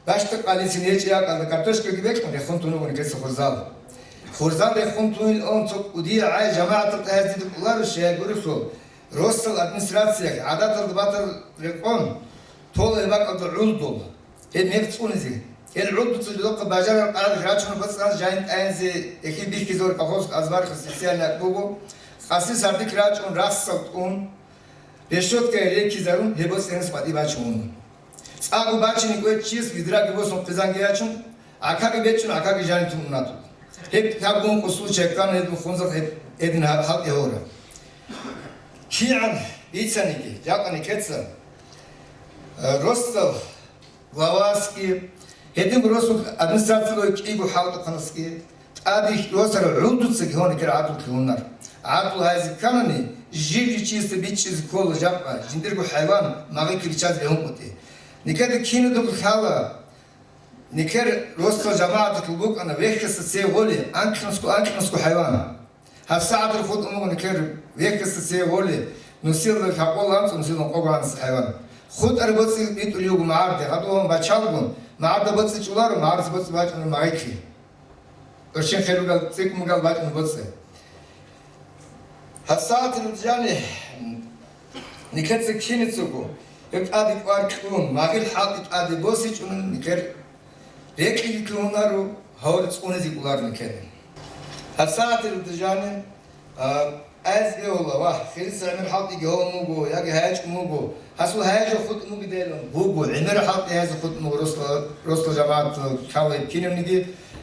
бащдаб къалицин гьечӀеб якӀалда картошкаги бекьун рехун тун вуго никеца хурзал. Хурзал рехун тунилан цо кӀудияв гӀай жамагӀаталда гьез дида кӀоларо щай гурелъул, росдал администрациялъ гӀадаталда батараб рекъон тола гьеб бакӀалда гӀолдул, гьеб мех цӀунизе. Гьел гӀолдуца жидехъа бажарараб къагӀидаялъ рачуна бацӀцӀадаз жайин тӀаянзе эхин бихьизавураб колхоз азбарихъе специальный акт буго, къаси сардилъ рачӀун, расал тӀун, решёткаялъ реккизарун, гьеб бацӀцӀадаз къватӀиб бачун вуна. ЦӀакъго бачине кӀвечӀ чияс ведраги босун хъизанги ячун, гӀакаги бечӀун, гӀакаги жаниб тун унатун. Гьеб гьаб гун къусул чеккана гьедин хунза гьеб гьедин гьаб хӀалтӀи гьора. КигӀан бицаниги, жакъа никеца, э, росдал главасги, гьединго росул администрациялъул кӀиго хӀалтӀухъанасги, тӀаде росарал гӀолдуцаги гьоникер гӀадлу кьунар. ГӀадлу гьайзе кканани, жив-жив чиясда бичӀчӀизе ккола жакъа, жиндирго хӀайван магъи киличазе бегьун къутӀи. Никеда киналго лъала, никер росдал жамагӀаталъул букӀана вехьасда цеве гъолеб анкьнусго-анкьнусго хӀайван. ГьабсагӀатал хутӀун буго никер вехьасда цеве гъолеб, нусиялда лъабкъоялда анцӀго, нусиялда ункъого гӀанасеб хӀайван. ХутӀараб боцӀи битӀулеб буго магӀарде, гьадув бачалгун, магӀарда боцӀи чӀоларо, магӀардаса боцӀи бачӀунеб магъилъи. Орччен херурал цӀикӀкӀун бугел бачӀун боцӀи. ГьабсагӀатил жани никеца киницаго, гьеб тӀаде кӀвар кьун, магъил хӀалтӀи тӀаде босичӀони, никер рекӀиги кьунаро, гьавар цӀунизе кӀоларо никер. ГьабсагӀатил жани, а, айз бегьула, вагь, хирица гӀемер хӀалтӀиги гьавун вуго, яги гьайчӀун вуго, гьасул гьайжа хутӀун вугидайлан буго, гӀемер хӀалтӀи гьайзе хутӀун вуго росла, росла жамагӀат лъала гьеб кинабниги,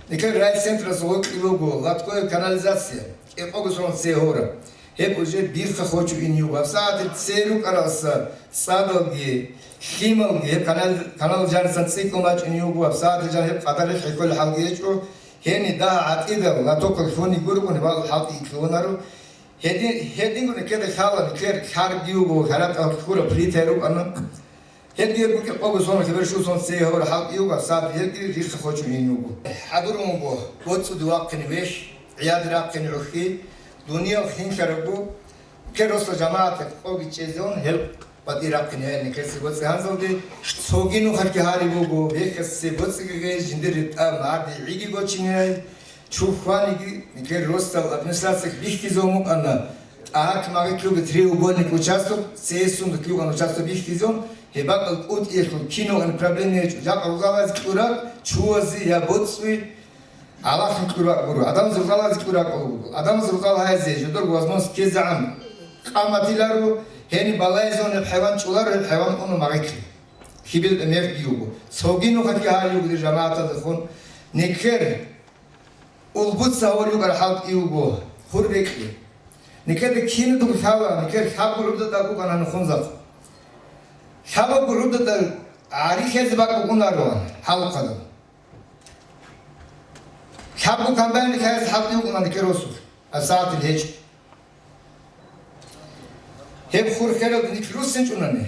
никер райцентралъ гъоркье буго, латкояб канализация, кӀикъого сорун цеве гьора. Гьеб уже бихха хочун ин юго. ГьабсагӀатил цеве рукӀаралдаса цӀадалги, лъималги гьеб канал, канал жанисан цӀикӀкӀун бачӀун юго. ГьабсагӀатил жан гьеб къадарихъ хӀехьолеб хӀалги гьечӀо. Гьениб дагьа гӀатӀидал лотокал лъуни гургъун гьебал хӀалтӀи кьунаро. Гьедин, гьединго никеда лъала, никер лъарги вуго, хӀаратӀал хьураб плита рукӀана. Гьелги гьеб букӀин къого сон хабар щусон цеве гьавар хӀалтӀи вуго, гьабсагӀат гьелги рихха хочун ин вуго. ХӀадурун вуго, боцӀуде вахъине вехь, гӀияде рахъине гӀухьи, дуниял хинлъарабго, кер росла жамагӀаталъ къоги чӀезегӀан, гьел къватӀи рахъине гьайин никеца боцӀи гьанзалде, цоги нухалъги гьариб буго, вехьасде боцӀиги гъей, жиндир ретӀа магӀарде гӀиги гочине гьай, Чу хваниги, никер росдал администрациялъ бихьизун букӀана, тӀагьак магъикьуги треугольник участок, цеесун бихьизун участок бихьизун, гьеб бакӀал кӀутӀиялъул кинаван проблема гьечӀо, жакъа ругалазе кьураб, чувазе я боцӀи, Аллагьасул кьуракӀ гуро, адамазул рукъалазе кьуракӀ гуро. Адамазул рукъал гьайзе жодор возможность ккезегӀан къаматиларо, гьениб балайзавунеб хӀайван чӀоларо, гьеб хӀайван уна магъитлъи. Кибел мехги юго. Цоги нухалъги гьарил юго дир жамагӀаталдехун. Никер улбуца гьавар югар хӀалтӀи юго. Хур рекьи. Никеда кинадуг лъала, никер лъабго гӀурдатӀа букӀана нухун захъ. Лъабабго гӀурдатӀа гӀари хезе бакӀ букӀунаро хӀалухъадал. Лъабго комбайн хаяс хӀалтӀи букӀуна никер росулъ. АсагӀатил гьечӀо. Гьеб хур хералда нилъ руссинчӀунани,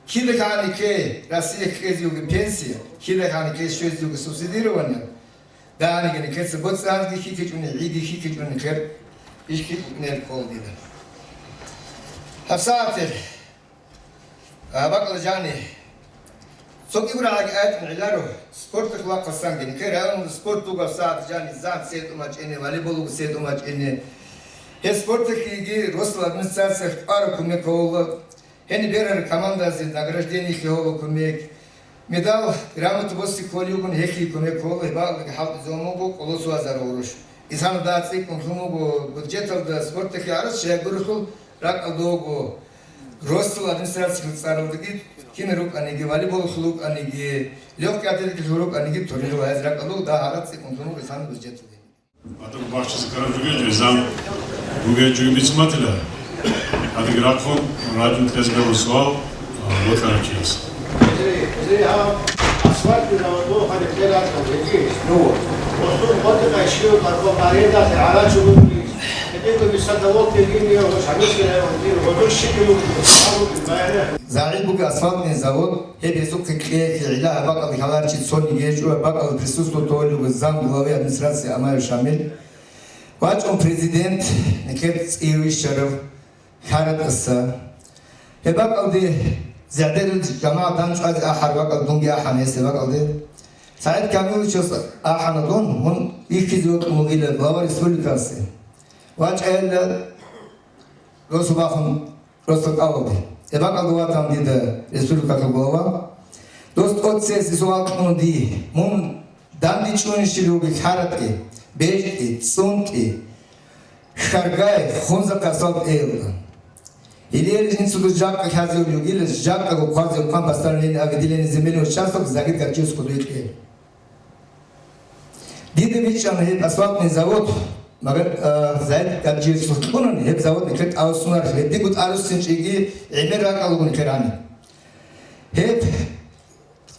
кида лъагӀан нилъее Россия кьезе вугеб пенсия, кида лъагӀан нилъее щвезе вугеб субсидирование, дагьаниги нилъеца боцӀи-гьанги хьихьичӀуни, гӀиги хьихьичӀуни нилъер иш хьихьунел ккола дида. ГьабсагӀател, а, бакӀала жани, цо кӀигурагӀаги айтӀун гӀеларо, спорталъ вахъасанги, нилъер районалда спорт буго гьабсагӀат жани, зан цӀе тӀумачӀине, волейбол буго цӀе тӀумачӀине. Гьеб спорталъеги росла администрациялъ кӀвараб кумек гьавула. Гьениб берараб командазе награждениялъе гьавула кумек. Медал, грамота боси кколев вугони, гьелъие кумек гьавула, гьеб бакӀалдаги хӀалтӀизабун буго къоло цо гьазар гъурущ. Исана дагьа цӀикӀкӀун лъун буго бюджеталда спорталъе гьарус щайгурелъул ракӀалда вуго. Росла администрациялъул цӀаралдаги кин рукӀаниги, волейболалъул рукӀаниги, лёгкий атлетикалъул рукӀаниги турнир гьайз ракӀалда вуго, дагьа гьарус цӀикӀкӀун лъун буго Исана бюджеталда. Батагу бахчиса караб жугел жо, изан бугел жуги бицунатила. Адиги рахъун, радио кьезе бегьула суал, а, бокьарав чияс. Асфальтный завод, ну, вот. Осун, вот это ещё, как бы, аренда, арачу, ну, это высоковольтная линия, вот, Шамильский район, вот, вот, щикару, ГӀагӀил буго асфальтный завод, гьеб гьезухъе кьеялъе гӀилла гьаб бакӀалда хьаларчи цониги гьечӀо, гьаб бакӀалда присутствовать гьавулев вуго зам главы администрации Амаев Шамил. ВачӀун президент, нилъер цӀийи вищарав ХьаратӀаса. Гьеб бакӀалде зягӀдерил жамагӀат дандчӀвазе ахӀараб бакӀалде дунги ахӀана гьес гьеб бакӀалде. СагӀид Камиловичас ахӀана дун, мун вихьизе вокьун вугила глава республикасе. ВачӀайилла росу бахун росу кӀалуде. Гьеб бакӀалда ватан дида республикалъул глава. Дос тӀоцесеб суал кьуна дие. Мун дандчӀванищил ругел ХьаратӀи, БечӀи, ЦӀунтӀи, Хьаргай, Хунзахъ асфальт эялда. Гьеле жинцаго жакъа хьазивал ругила, жакъаго хъвазев хъван постановление о выделении земельного участка Загид Гаджиевского дуйкье. Дида бичӀчӀана гьеб асфальтный завод, магар, а, Загид Гаджиевсулъ кьунани, гьеб завод нилъер тӀасунарелъул, гьеб диго тӀаруссинчӀеги гӀемер ракӀалда вуго нилъер гьаниб. Гьеб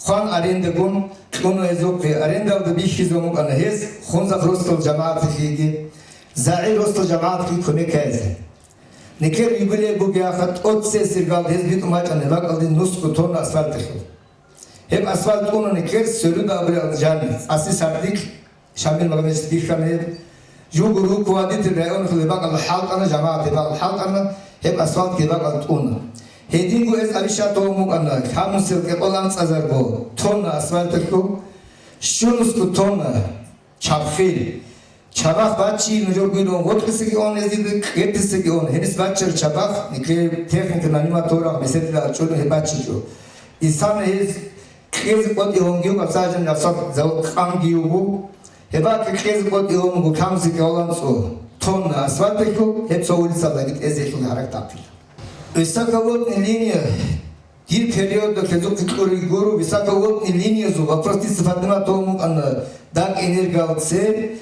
хъван арендагун кьуна гьезухъе, арендалда бихьизабун букӀана гьез Хунзахъ росдал жамагӀаталъеги, ЗагӀи росдал жамагӀаталъеги кумек гьабизе. Нилъер юбилей бугеб ахӀа тӀоцесеб иргалда гьез битӀун бачӀана гьеб бакӀалде нусго тонна асфальталъул. Гьеб асфальт кьуна нилъер Сверуда абурал жани, АсӀи Сардилъ Шамил Магомедович бихьана гьеб. Жуго руководитель районахъ гьеб бакӀалда хӀалтӀана, жамагӀат гьеб бакӀалда хӀалтӀана, гьеб асфальт гьеб бакӀалда кьуна. Гьединго гьез абищал тавун букӀана, лъабнусел кӀикъоялда анцӀазарго тонна асфальталъул, щунусго тонна чабхил. Чабахъ баччи нужер гуйрун гъоркьисеги он гьезида, кьертисеги он. Гьениса баччараб чабахъ, нилъер техника, наниматорах, меседила чӀун гьеб баччичӀо. Исана гьез кьезе къотӀи гьонгиюго, абсагӀатан асфальт завод къанги юго. Гьеб бакӀалде кьезе къотӀи гьонгу камси кӀаланцӀо тонна асфальталъул, гьеб цо улицалдаги тӀезелъул гьаракь тахъила. Высоковольтная линия. Дир периодалъ гьезухъе кьурги гуро, высоковольтный линиязул вопрос дица Фатимат тавун букӀана, Дагэнергоялда цебе,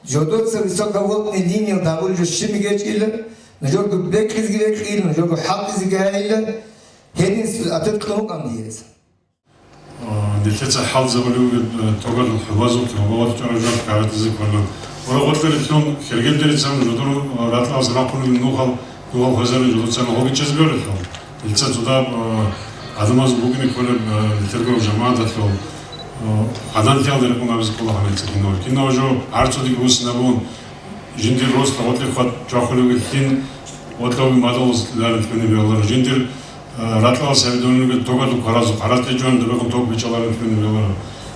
жодоца высоковольтный линиялда гьабулеб жо щиб гьечӀила, нужерго бекьизеги бекьила, нужерго хӀалтӀизеги гьайила, гьедин ответ кьун букӀана дица. А, нилъеца хӀалтӀизабулеб буго, э, тӀогал хӀубазухъе, хӀубалда чӀвараб жо каратӀизе ккола. Ора гъоркье рилълъун, хиргел дерицан жодор, э, ракьалас рахъунел нухал Дугьал хвезарин жодоцан гьобичӀезабиялъул, нилъеца цодаб, э, гӀадамаз бугеб кколеб, э, нилъерго жамагӀаталъул, э, гӀадан-кьиялда рекъон абизе ккола гьаниб нилъеца кинав. Кинав жо гьар цоги буссинабун, жиндир росла гъоркье хьвад чвахулев вихьин, гъоркье мадалаз лъугьинаб гьалар. Жиндир, э, ракьалас гьабидунилги тогадул кваразухъ гьараз течӀун, дабагъун ток бичӀчӀаларин лъугьинаб гьалар.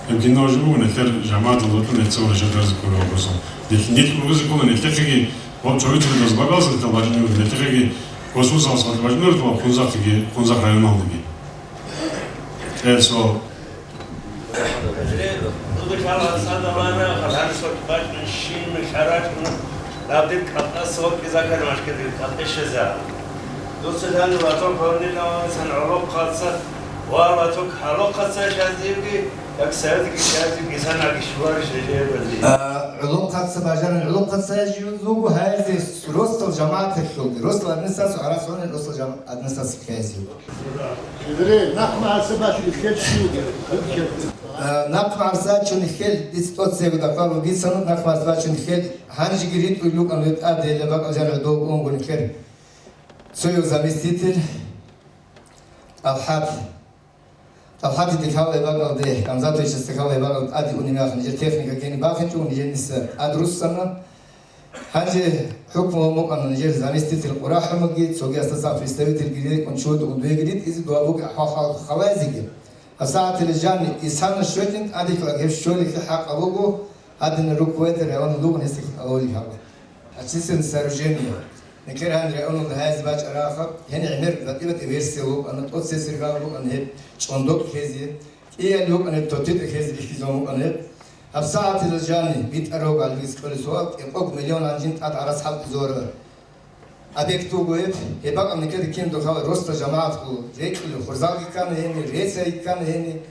Гьеб кинав жо буго нилъер жамагӀаталда гьоркье нилъеца урашадарзе кколеб вопросал. Нилъ-, нилъ бугезе ккола нилъехъеги, Гъоб цогидаб бакӀалзаб бажинаб, нилъехъеги космосалъ бажинаб, Хунзахъеги, Хунзахъ районалдаги. Э, суал. Хал гьасадалана, хал гьанисвакь бачӀун щин михӀарачӀун, дабдиб кӀалтӀас вакӀи закар машкидил кӀалтӀишеза. Дуца данила ток гьорнила вансан гӀолохъаца ва ва ток гьалохъаца шазивги, як советги шазивги санаги шулариш режиябази. А, гӀолохъаца бажаран гӀолохъаца жив вуго гьайзе росдал жамагӀаталъулги, росдал администрация гӀарацӀунел росдал жам-, администрация ккезе. Э, нахъ марсачун хел диц тӀоцебе дакъалу дицану нахъ марсачун хел гьанжеги ритӀул рукӀан ветӀа дела бакӀал жана дов унгун хер. Цояв заместитель ТӀалхӀат. ТӀалхӀат дихьал эбакъалде, Гамзатовичас дихьал эбакъалде тӀаде унеб яхъ нижер техника ккени бахинчӀо, нижер ниса тӀад руссана. Гьанже хӀукму мукъана нижер заместитель КъурахӀумги, цогиясда цо представительги рекӀун чуд удвеги ритӀизе дугьа буго ахӀвал халайзеги. ГьабсагӀатила жанни исана щвечӀин тӀадихьа гьеб щолихъе хӀакъаб буго, гьадин руководитель района лугун гьесихъ алоли гьабун. Общественное сооружение. Никер гьанир районалда гьайзе бачӀарахъа, гьенир гӀемер батӀи-батӀи версия вукӀана, тӀоцесергал вукӀана гьеб чӀондокь хезе. КӀиялъ вукӀанеб тотитӀа хезе бихьизабун вукӀана гьеб. ГьабсагӀатила жанни битӀарав галбиз кьолесуа кӀикъого миллион гьанжин тӀад гӀарац хӀалтӀизорла объект вуго гьеб. Гьеб бакӀалда ккеда кин духъала росда жамагӀат хъул рекьулев хурзалги ккана гьени, рецайги ккана гьени.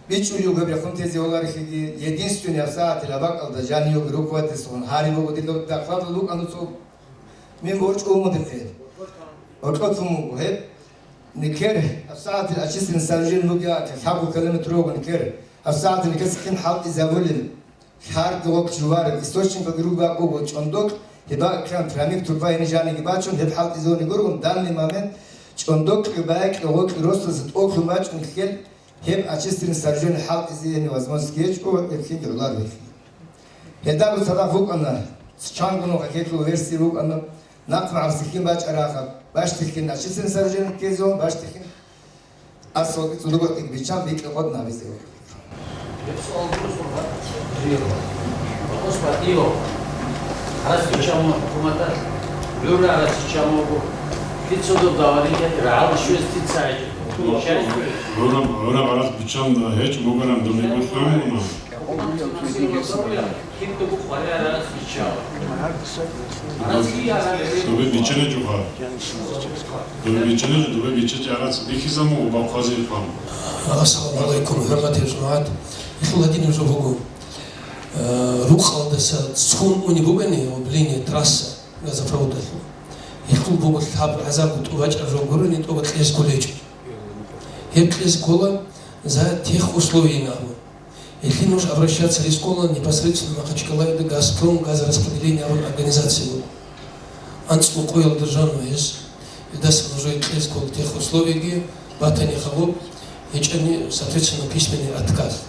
БичӀулев гьеб рехун тезе гьоларихьиги, единственный гьабсагӀатила бакӀалда жаниюги руководительсгун гьари буго дила дакъалда вукӀана цо мин борчӀ умудихъе. Оркьоцун вуго гьеб. Никер, гьабсагӀатил общественный сооружение бугеа, лъабго километр руго никер. ГьабсагӀатил никер цихъин хӀалтӀизабулел, лъарго вокь жувараб источникалги руго бакӀ буго чӀондокь, гьеб бакӀ ккан трамик турпа гьениб жаниги бачун, гьеб хӀалтӀизабуни гургун, данный момент чӀондокь бакӀ вокь росдаса тӀокӀлъун бачӀун ккел, гьеб общественный сооружение хӀалтӀизе гьениб возможность гьечӀо, гьеб хинги гӀолар гьелъи. Гьелдаго цадахъ вукӀана, чанго нуха гьелъул версия вукӀана, нахъ магӀарсихъин бачӀарахъа, бащдихъин общественный сооружение ккезегӀан, бащдихъин асфальт цӀудугъ биччан бикьа къод набизе. Гьеб суал гуро, суал гьатӀи. Вопрос батӀияб. Гьарас биччан хӀукуматалъ, гӀура гьарас биччан буго. Кицо дов давария, рагӀал щвез тица гьечӀо. Гьура, гьура гьарас биччан гьечӀ бугоран дунего лъугьуна. Добе биччане жуха. Добе биччане жу, добе биччачи гьараци бихьизабун ва бахъази хъван. Ассаламу алейкум, хӀурматиял жамагӀат. Ишул гьадин нуж буго. Э, рукъалдаса цун уни бугани, об линия трасса газопроводалъул. Ишул буго лъаб гӀазаб тӀубачӀа жо гурони тӀоба кьес кулечӀ. Гьеб кьес ккола за тех условиян абун. Если нужно обращаться рискованно непосредственно Махачкалаида «Газпром газораспределение» абун организация буго. АнцӀбукъоял державный гьес, гьелдаса нужее кьез ккола тех условияги батани хабуб, гьечӀани, соответственно, письменный отказ.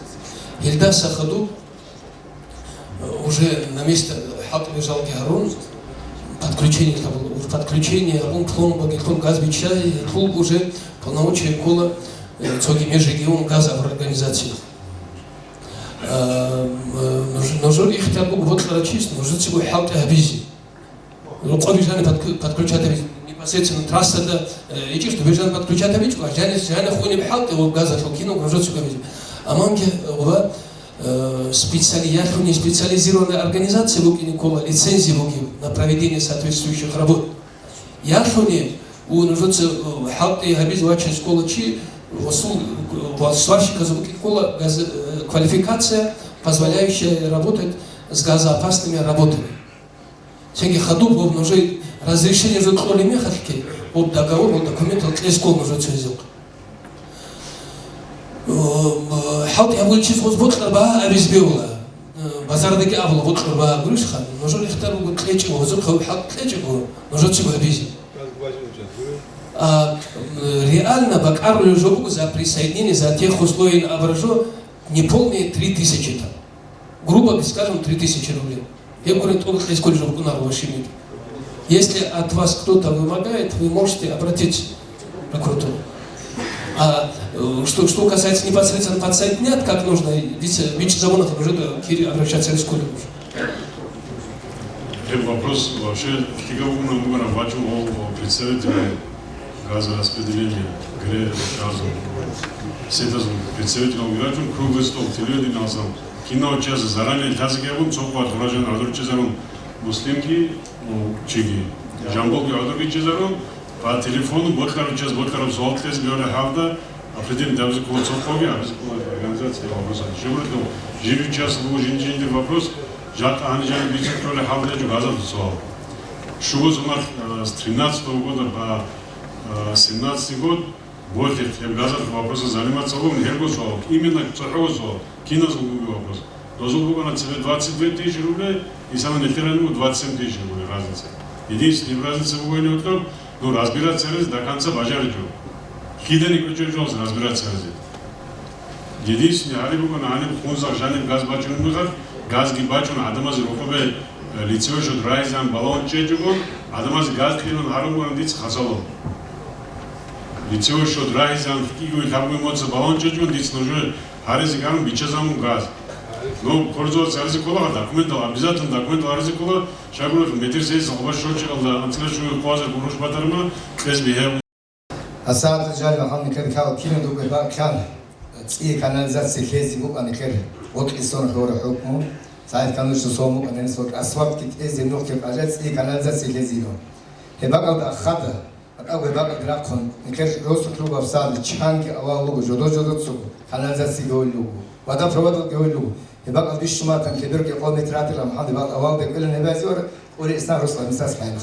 Гьелдаса хадуб, э, уже на место хӀалтӀи жалги гьарун, подключение хабул, подключение абун, пломбаги лъун, газ биччай, гьелъул уже полномочия ккола, э, цоги межрегион газ абур организация. А, м, нуж-, нужер ихтияр буго бокьарав чияс нужецаго хӀалтӀи гьабизе. Рукъоби жаниб подк-, подключать гьабизе. Непосредственно трассада, э, ичӀищ дубе жаниб подключать гьабичӀо, а жанис, жанихъ унеб хӀалтӀи ва газалъул кинаб нужецаго гьабизе. Аманги, э, ва, э, специали-, ялъуни специализированная организация букӀине ккола, лицензия бугеб на проведение соответствующих работ. Ялъуни, у, нужеца, э, хӀалтӀи гьабизе вачес ккола чи, асул, э, сварщиказул ккола газ-, э, квалификация, позволяющая работать с газоопасными работами. Цинги хадуб гьоб нужее разрешение жо кьолеб мехалъги, гьоб договор, гьоб документал кьес ккола нужеца гьезухъ. Э, хӀалтӀи гьабулев чияс гьоз бокьараб абизе бегьула. Э, базардаги абула бокьараб гурищха, нужер ихтияр буго кьечӀого, гьозухъ гьав хӀалтӀи кьечӀого, нужецаго гьабизе. А, э, реально бакӀарулев жо буго за присоединение, за тех условиян абураб жо неполные три тысячи там. Грубо скажем, три тысячи рублей. Гьеб гуреб тӀуб кьес кколеб жо букӀунаро, ваши меги. Если от вас кто-то вымогает, вы можете обратиться в прокуратуру. А, э, что, что касается непосредственно подсоединять, как нужно, дица, бичӀчӀизабуна, уже до Кири обращаться рискули уже. Гьеб вопрос вообще хига вугна вугана вачун представитель Газораспределение, грейдер, газу. Сетазул представитель гьавги рачун, круглый стол, телевидение алсам. Кинав чияс заранее лъазеги абун, цо къват гьуражан гӀодорчӀезарун, Муслимги, ну, чиги. Жамбулги гӀодорги чӀезарун, по телефону бокьарав чияс бокьараб суал кьезе бегьулеб гьавда, определить гьабизе ккола цо къоги, гьабизе ккола организация вопроса. Жибридул, жиб чияс буго жинди-жиндир вопрос, жакъа гьанижани бицун кколеб гьавда жо газалъул суал. Шуго сунах, э, с тринадцатого года по, э, семнадцатый год, Боти, гьеб газалъул вопроса заниматься гьабун, гьебго суал, именно цохӀого суал, киназул буго вопрос. Дозул букӀана цебе двадцать две тысячи рублей, исана нилъер гьаниб двадцать семь тысяч рублей разница. Единственный разница буго гьенив гьоркьоб, ну, разбираться гьаризе до конца бажаричӀо. Кидани кӀочӀев жоялъ разбираться гьаризе. Единственный гьариб букӀана гьаниб хунзахъ жаниб газ бачунеб мехалъ, газги бачун гӀадамазе рокъобе, э, лицевой счёт рагьизегӀан балагьун чӀечӀого, гӀадамазе газ кьелун гьарун букӀана дица хасало. Лицевой счёт рагьизегӀан кӀиго лъабго моца балагьун чӀечӀого, дица нужее гьаризе гьарун биччазамун газ. Ну, пользоваться гьаризе ккола, документал, обязательно документал гьаризе ккола, щайгурелъул метр сес алба щочи алда, анцӀила щуги къвазар гуруш батарма, кьез бигьев. Асад жал Мухаммад Кадикал кино дугу баккан цӀи канализация лъезе букӀана кер, гъоркье сон хьора хӀукму, цайхъануш сом букӀана нес гъоркь асфальтги тӀезе нухъе къажа цӀи канализация лъезе йо. Гьеб бакӀалда ахада, бакӀав гьеб бакӀалда рахъун, никер росулъ руго абсалли, чанги авал луго, жодо-жодоцаго, канализация гьевил луго, водопроводал гьевил луго. Гьеб бакӀал бищун батан, кеберги къо метр атила, Мухаммад, гьеб авал бекӀвелин гьеб азивар, Къури Ислам Руслан, мисас хӀайла.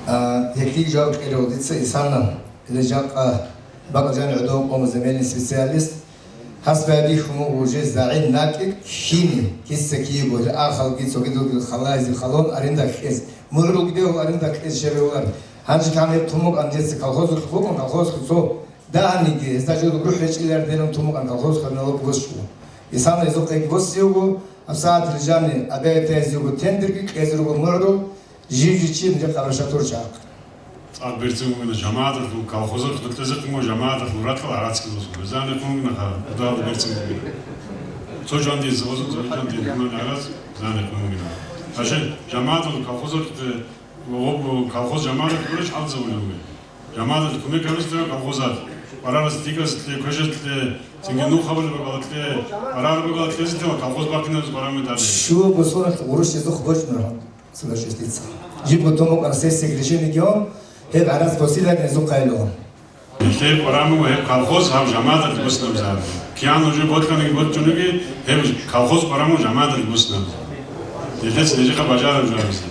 А, гьелъие жаваб кьела дица, Исана, или жакъа бакӀал жани гӀодов къома земельный специалист, Гьас байбихьун буго уже загӀип накӀкӀ кини, киса киего, ахалги цогидулги халаизе халон арендалъ кьез, мугӀрулги бегьул арендалъ кьез щеревлар. Гьанже кан гьеб тумукъан дица колхозулъ букӀун, колхозухъ цо дагьаниги, гьезда жо рухӀ речӀчӀилар делан тумукъан колхозухъ налог босчӀо. Исана гьезухъеги босиего, абсагӀатил жани абиатаязего тендерги кьезе руго мугӀрул, Жив-жив чи нижер къабрашатур чагӀахъ. ТӀад берцин бугина жамагӀаталъул, колхозалъул кьезехъин буго жамагӀаталъул ракьал гӀарацги босун. Занихъун бугина ха, удалда берцин бугина. Цо жандин, цо жандин, гьунан гӀарац занихъун бугина. Гьанже жамагӀаталъул колхозалъул, гъоб-, колхоз жамагӀаталъул гурищ хӀалзавулев бугин. ЖамагӀаталъул кумек гьабизе тӀад колхозалъ, къварарас дигас лъе, квешат лъе, цинги нух гьабулеб бакӀалда лъе, къварар бакӀалда лъезе тӀад колхоз бахъинаб къваран метаде. Щуго сонах гъурущ жезухъ бочӀун. Субашистица. Жибго тумукъан сессия решениги он, гьеб гӀарац посилани гьезухъ гьайло. Нилъер къвараму гьеб колхоз гьаб жамагӀаталъ буснаб зан. Киян уже ботлъаниги ботлъуниги, гьеб колхоз къвараму жамагӀаталъ буснаб. Нилъеца нижехъа бажараб жо гьабизе.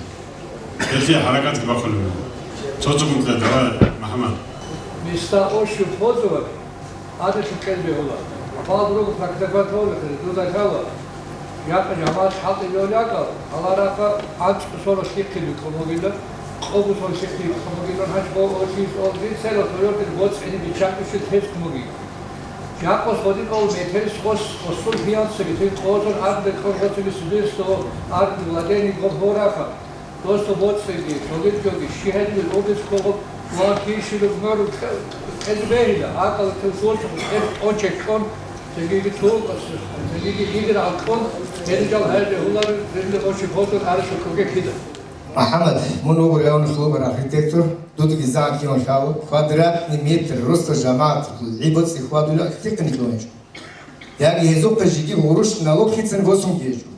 Нилъее хӀаракатги бахъулеб буго. Цо-цо гунтла давай, МухӀаммад. Места ощупь пользовать. Гьадин кьел бегьула. Гьабал руго практиковать гьавулехъе, дуда лъала. Жакъа жамагӀат хӀалтӀи лъолеб акӀал, гьаларахъа анцӀго сорок лъихъе бикьун бугила, къого сорок лъихъе бикьун бугила, гьанже гъо-, гъо-, гъо-, гъо-, церал тойордин боцӀине биччакӀищел тез ккун бугин. Жакъа сходин къо метрис гъос, гъосул пьянцаги, тей къозун арде кьоргъоцаги судейство, арде владение гъо-, гъорахъа. Досул боцӀиги, цогид жоги, щи гьединал обиского ва кишилуг мору кье-, кьезе бегьила, акъал кьел сосухъ кьел очеккъон, цогиги тулкъас, цогиги дигир гьалкьун, гьединал гьайзе гьулар, рилли очи бодун аршо куге кида. МухӀаммад, мун вуго районный клубар архитектор, дудги закион хал, квадратный метр роста жамагӀат, гӀибоцӀи хьвадула, хихъни кьуничӀо. Яги гьезухъе жиги гъурущ налог хицин восун гьечӀо.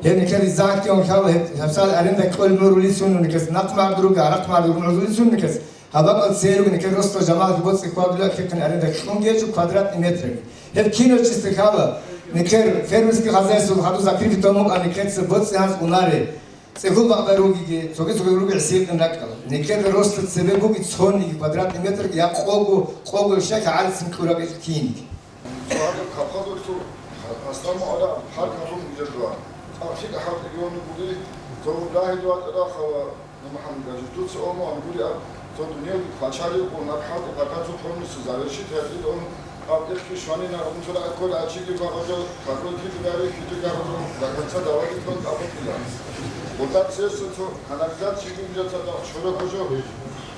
Гьеб никер изагьтиун лъала гьеб, гьебсал аренда кьолеб мурули сунуникес накъмардуруги, арахъмардуруги мурули сунуникес, гьабакъал церуги никер росла жамагӀат боцӀи хьвадула хихъин аренда кьун гьечӀо квадратный метрги. Гьеб кино чисти лъала никер фермерский хозяйствоялъул хадур закрытый томукъа никеца боцӀи гьанз унаре. ЦӀехул бакъда ругиги, цоги-цоги руги гӀисикъин ракӀала. Никер росла цебе буги цониги квадратный метрги я къого, къого шайха гӀалцин кьураб киниги. Цо гьаб колхозалъул Аслан МугӀараб парк гьабун бугеб жо. ЦӀакъ лъикӀа хӀалтӀи регионе бугей, цо дагьи дугьа тӀадахъала, ну, МухӀаммад Гажи, дуца омуан гури аб, цо дунияги квачари ун аб хӀалтӀи къакъацу полностью завершить гьатӀидун, аб ихъги шванина, унтура аккура ачиги багъажал, какой кидагари, кидагару, до конца доводить кон абутила. Вот так все, что цо канализация гуджата, да, шура гужо.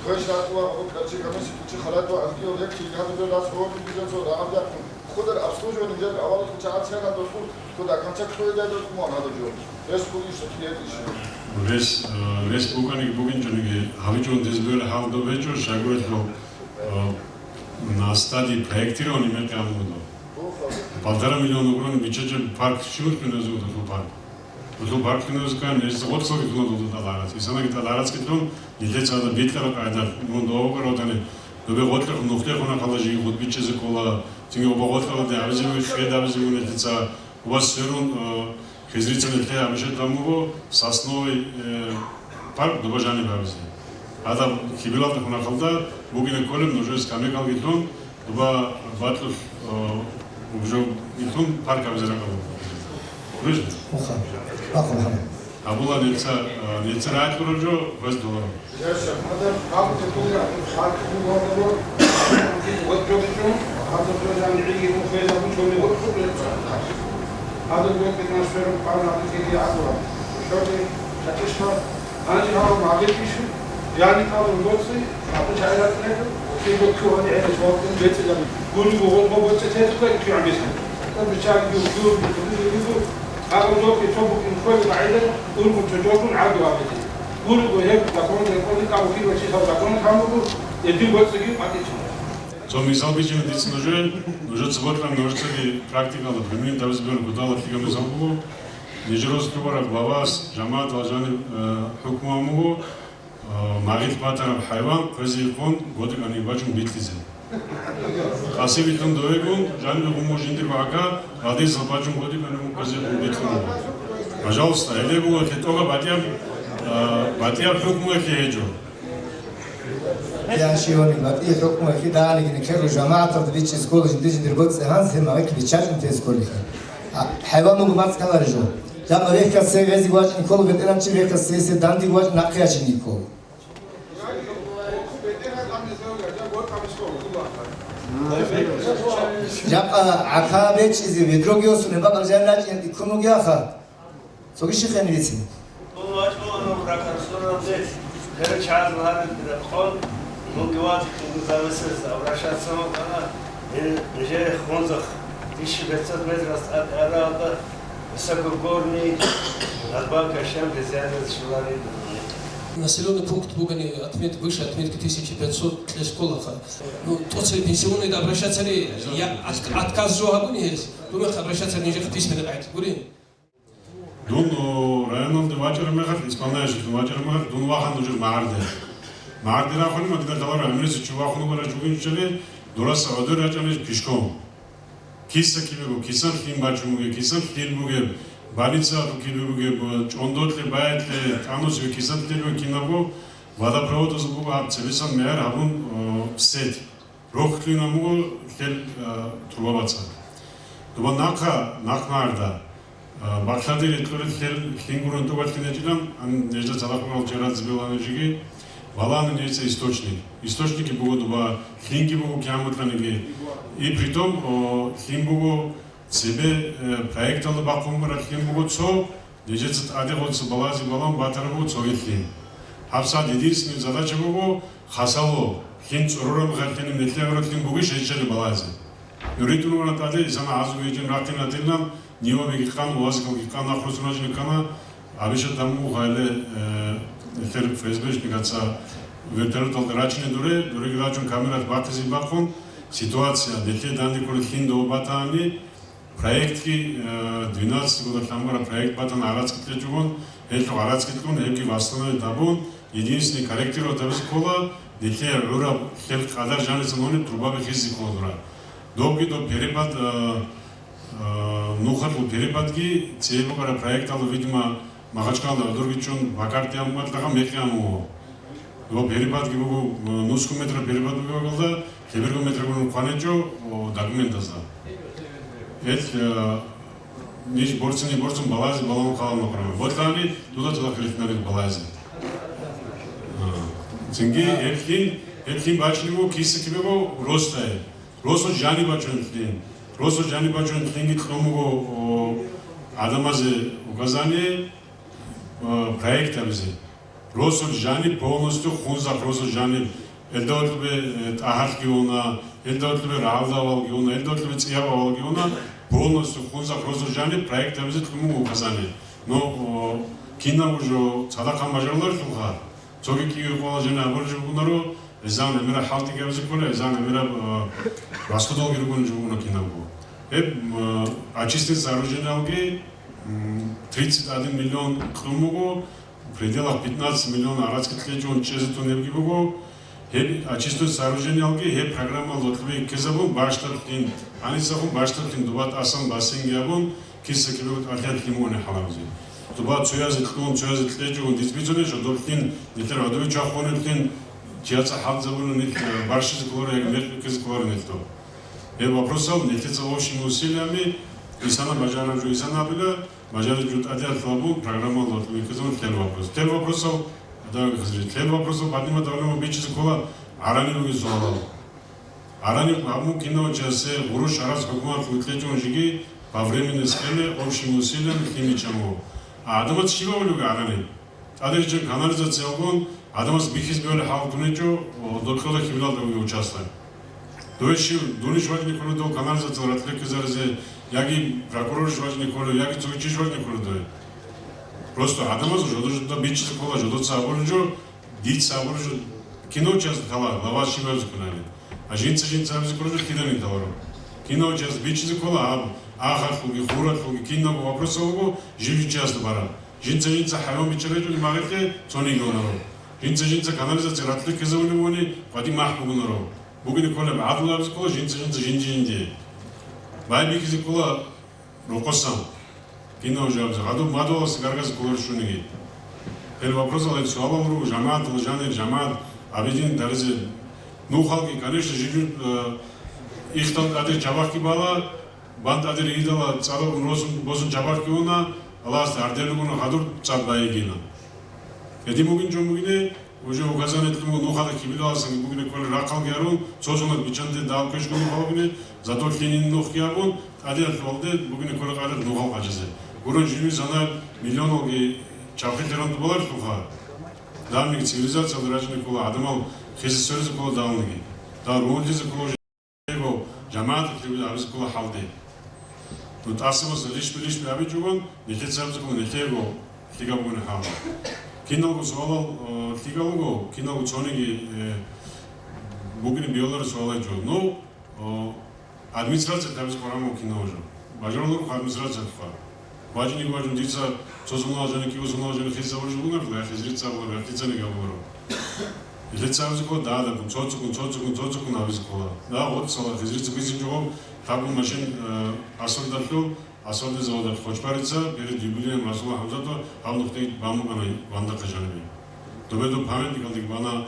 Хвеш рахъула гьаб кӀарчи гамиси кучи халату анкьил рекчи гьадаб жо дас гьоркьи бижа цо рагӀаб даккун. Худар обслуживание жер авал куча ацяна досул худа канча кхведа досмон гьадаб жо. Рес хулиш сахият иши. Рес, э, рес букӀаниги бугинчӀониги гьабичӀун дезбел хӀал добечӀо шагурелъул, э, на стадии проектирования мекъи амулдо. Полтора миллиона грони бичачӀеб парк щиб хӀиназул парк? Гьелъул баркьиназукан гьез гъоцалги лъугьуна дуда тӀаларас. Исанаги тӀаларасги лъун, нилъеца гьадаб битӀараб къагӀида мун дова вукӀаравдани, добе гъотлъухъ нухде хунахъалда жиги гъутӀбичӀчӀизе ккола, цинги оба гъотлъалде гьабизеги хед гьабизеги нилъеца, ва сверун, э, хезрица нилъее гьабиша тан буго, сосновый, э, парк доба жаниб гьабизе. Гьадаб хибилалда хунахъалда бугина кколеб нужее скамейкалги лъун, Дуба батӀулъ, э, убжо итун парк абизе ракӀалда. Гурищ? Муха. Махъу, махъу. Абула нилъеца, э, нилъеца рагӀи кьураб жо, гьез доларо. Яша, гьадаб гьаб текула, гьаб текула гьадаб, вот жо бичун, гьадаб жо жан гӀиги мухъе жабун чони вот хъуб леца. Гьадаб жо пятнадцать сорок пар нахъе кеги гьабула. Шоги, шатишха, Гьанже гьав магъит ишин, яни калун боцӀи, абу чагӀи ракӀинайда, кӀиго ккугьани гӀелас валкӀун бецӀилан, гурого гъолба боцӀи тетула ккугӀан бицан. ТӀад биччаги гьур, гьур, гьур, гьур, гьур, гьаб дохъи цо букӀин хвели багӀида, ургъу цо жолгун гӀаду абизе. Гурого гьеб законда рекъони кӀабу хирва чи сав закон камуго, эдин боцӀиги къватӀичӀин. Цо мисал бичӀина дица нужее, нужеца бокьун нужецаги практикалда применить гьабизе бегьун кутала ккига мисал буго. Нижер росулъ вара главас жамагӀаталъ жаниб, э, хӀукму гьабун буго, э, магъит батараб хӀайван хъвезе ихъун годекӀанги бачун битлъизе. Къасибилъун довегун, жанибе гъумму жиндирго гӀака, гъадисал бачун годекӀанги хъвезе ихъун битлъун буго. Пожалуйста, гьеле буго лъетӀога батӀияб, э, батӀияб хӀукму гьечӀо. Я шивани батӀи хӀукму хиданиги некеру жамагӀаталда бичӀчӀиз ккола жиндир-жиндир боцӀи гьанз гьеб магъит биччачӀун тез кколихъе. А, хӀайван буго бацӀ ккалари жо. ЖамагӀ рехьа се гъезги вачӀин ккола, бетӀерав чи рехьа се, се данде вачӀин нахъе ячинги ккола. Жакъа гӀака бечӀчӀизе ведроги осун, гьеб бакӀал жан рачӀин иккун вугеха. Цоги щихъе нилицин. Дун вачӀун ракӀарсуранде, гьев чагӀаз гьарилги рекъон, мунги ватихъ завесез обращаться вукӀана, гьел нижее хунзахъ, тысяча пятьсот метрас тӀад аралда, высокогорный, надбавка щам хезянез шуларин. Населённый пункт бугани отмет-, выше отметки тысяча пятьсот кьес кколаха. Ну, тӀоцебе пенсионныйда обращаться ри, я, от-, отказ жо гьабуни гьес, дун вехъ обращаться нижехъ письменно къагӀид гури. Дун, о, районалде вачӀараб мехалъ, исполняющийлъун вачӀараб мехалъ, дун вахана нужер магӀарде. МагӀарде рахуни, ма дида лъаларо, гӀемериса чи вахун вугара чугунчӀали, дураса гӀодор рачӀана пешком. Киса кибего, кисан лъим бачун бугеб, кисан лъил бугеб, больницаялъул кибе бугеб, чӀондолъе, баялъе, тӀамусебе кисан лъил бугеб кинабго водопроводазул буго гьаб цебесан мегӀер гьабун, о, сеть. Рохлъуна муго лъел, а, трубабаца. Дуба нахъа, нахъ магӀарда, а, бакълъаде рекьулел лъел лъин гурун тӀубалъин гьечӀилан, ан нижда цадахъ урал чарадзе белан жиги, балагьани нижеца источник. Источникги буго дуба, лъинги буго кигӀан букӀаниги. И притом, о, лъин буго цебе, э, проекталда бахъун бараб лъин буго цо, Нижеца тӀаде гъоца балазе балан батараб буго цоги лъим. ГьабсагӀат единственный задача буго хасало, лъим цӀурураб мехалъ лъим, нилъер гӀураб лъим бугищ гьечӀели балазе. Нури тӀунвана тӀаде, исана гӀазу гьечӀин рахъинатилан, нивабиги къан, уазикалги къан, ахърусуначӀни ккана, абиша таму гъайле, э, нилъер ФСБшникаца вертолеталда рачине дуре, дуреги рачун камералъ бахъизе бахъун, ситуация, нилъер данде ккола лъим дова батани, Проектги, э, двенадцать года лъамбара проект батан гӀарацги кьечӀогон, гьелъул гӀарацги кьун, гьебги восстановить гьабун, единственный корректировать гьабизе ккола, нилъее гӀураб лъел къадар жанисан гьуниб трубаби хизе ккола дура. Добги доб перепад, э, э, нухалъул перепадги цебе букӀараб проекталда, видимо, Махачкалда гӀодорги чӀун, пакарти амматлъаха мекъи амуго. Ва перепадги буго, э, нусго метр перепад буго вагалда, лъеберго метр гурони хъваничӀо, о, документазда. Гьел, э, ниж борцани борцун балазе балагьун хъалал махъарама. Ботлъани дуда цадахъ рихьнарел балазе. А, цинги гьел лъин, гьел лъин бачни буго, киса кибего росдае. Росо жани бачун лъин. Росо жани бачун лъинги кьун буго, о, гӀадамазе указание, э, проект абизе. Росулъ жаниб полностью хунзахъ, росулъ жаниб, гьелда гьоркьобе, э, тӀагьарлъги уна, гьелда гьоркьобе рагӀалда авалги уна, гьелда гьоркьобе цӀияб авалги уна, полностью хунзахъ, росулъ жаниб проект гьабизе кьун буго указание. Но, о, кинабго жо цадахъ гьаб мажаруларелъулха, цоги кӀиго къоялъ жаниб абулеб жо бугонаро, гӀезегӀан гӀемераб хӀалтӀиги гьабизе ккола, гӀезегӀан гӀемераб, э, расходалги ругони жо бугони кинабго. Гьеб, э, очистный сооружениялги, м, тридцать один миллион кьун буго, в пределах пятнадцать миллион гӀарацги кьечӀун чӀезе тун гьебги буго. Гьеб очистной сооружениялги гьеб программаялда гьоркьобе ккезабун бащдаб лъим, гьанисехун бащдаб лъим дуба тӀасан бассейнги гьабун, киса-кибего тӀалъи лъим бугони хӀалабизе. Дуба цоязе кьун, цоязе кьечӀого диц бицунеб, жодор лъим, нилъер гӀодобе чвахунеб лъим, чияца хӀалтӀизабуна нилъ, э, барщизе кколаро яги мекъи ккезе кколаро нилъ доб. Гьеб вопросал нилъеца общими усилиями, исана бажараб жо исана абила, бажараб жо тӀадиялъ абун, программаялда гьоркьобе ккезабун лъел вопрос. Лъел вопросал, давай, Хизри, лъел вопросал поднимать гьабулеб бичӀчӀизе ккола гӀараниб бугеб суалал. ГӀараниб гьабун кинав чиясе гъурущ гӀарац хӀукуматалъ кьечӀун жеги по временной схеме общими усилиями лъим биччан буго. А гӀадамаз щиб абулеб буго гӀараниб? ТӀадегӀанчӀан канализациялгун гӀадамаз бихьизе бегьулеб хӀал ккун гьечӀо, о, докьода хьибилалда бугеб участок. Дове щив, дунищ вачӀине кколев дов канализациялда ратӀлъи ккезаризе, яги прокурорищ вачӀине кколев, яги цоги чийищ вачӀине кколев дове? Просто гӀадамаз жодо-жодо бичӀчӀизе ккола, жодоца абулеб жо, дица абулеб жо, кинав чияс лъала, глава щиб абизе кколареб. А жинца-жинца абизе кколеб жо лъиданиги лъаларо. Кинав чияс бичӀчӀизе ккола гьаб, ахалъулги, хуралъулги, кинабго вопросал буго, жив-жив чиясда бараб. Жинца-жинца хӀайван биччарайчӀони магъилъе цониги унаро. Жинца-жинца канализация ратӀлъи ккезабулеб бугони, къватӀив махӀ бугонаро. Бугеб кколеб гӀадлу абизе ккола жинца-жинца жинди-жинди. Байбихьизе ккола рокъосан. Кинав жо абизе, гьадуб мадугьаласда гаргазе кколаро щуниги. Гьел вопросал, гьел суалал руго, жамагӀаталда жанир, жамагӀат абидин даризе. Нухалги, конечно, жиб-жиб, э, ихтал тӀаде чабахъги бала, бан тӀаде ригьидала цӀадабун росун, босун чабахъги уна, Аллагьасда гьардер ругони хадур цӀад байигила. Гьедин бугин жо бугине, уже указание кьун буго нухалда хьибилаласан бугине кколел рахъалги гьарун, цо зунат биччанде дагьал квешгун нухал бугине, зато лъинин нухги гьабун, тӀадегӀанлъувалде бугине кколел къайдалъ нухал къачӀазе. Гурун жиндир санаб миллионалги чабхъи лъеран дубаларелъулха. Данниги цивилизациялда рачӀине ккола, гӀадамал хизе сверизе ккола данлиги. Да, ругьунлъизе ккола. Гьего, жамагӀаталъе абизе ккола хӀалде. Ну, тӀасабаз лишби-лишби абичӀогон, нилъеца абизе ккола, нилъего лъикӀаб бугони хӀал. Киналго суалал, э, лъикӀал руго, киналго цониги, э, бугине биялареб суалал жо. Ну, э, администрациялъ абизе ккола кинав жо. Бажаруларо администрациялъухъа. ВачӀинеги вачӀун дица цо суналъ жанив, кӀиго суналъ жанив хизе абулеб жо бугони, я хизрица абуларо, я лъицаниги абуларо. Нилъеца абизе ккола, да, да, цо-цоккун, цо-цоккун, цо-цоккун абизе ккола. Да, гъоцӀала хизрица бицинчӀого, гьабун машин, э, асфальталъул, асфальтный заводалъ Хочбарица, перед юбилеем Расула ХӀамзатова гьаб нухде бан букӀана вандахъе жанибе. Добе доб памятникалдеги бана,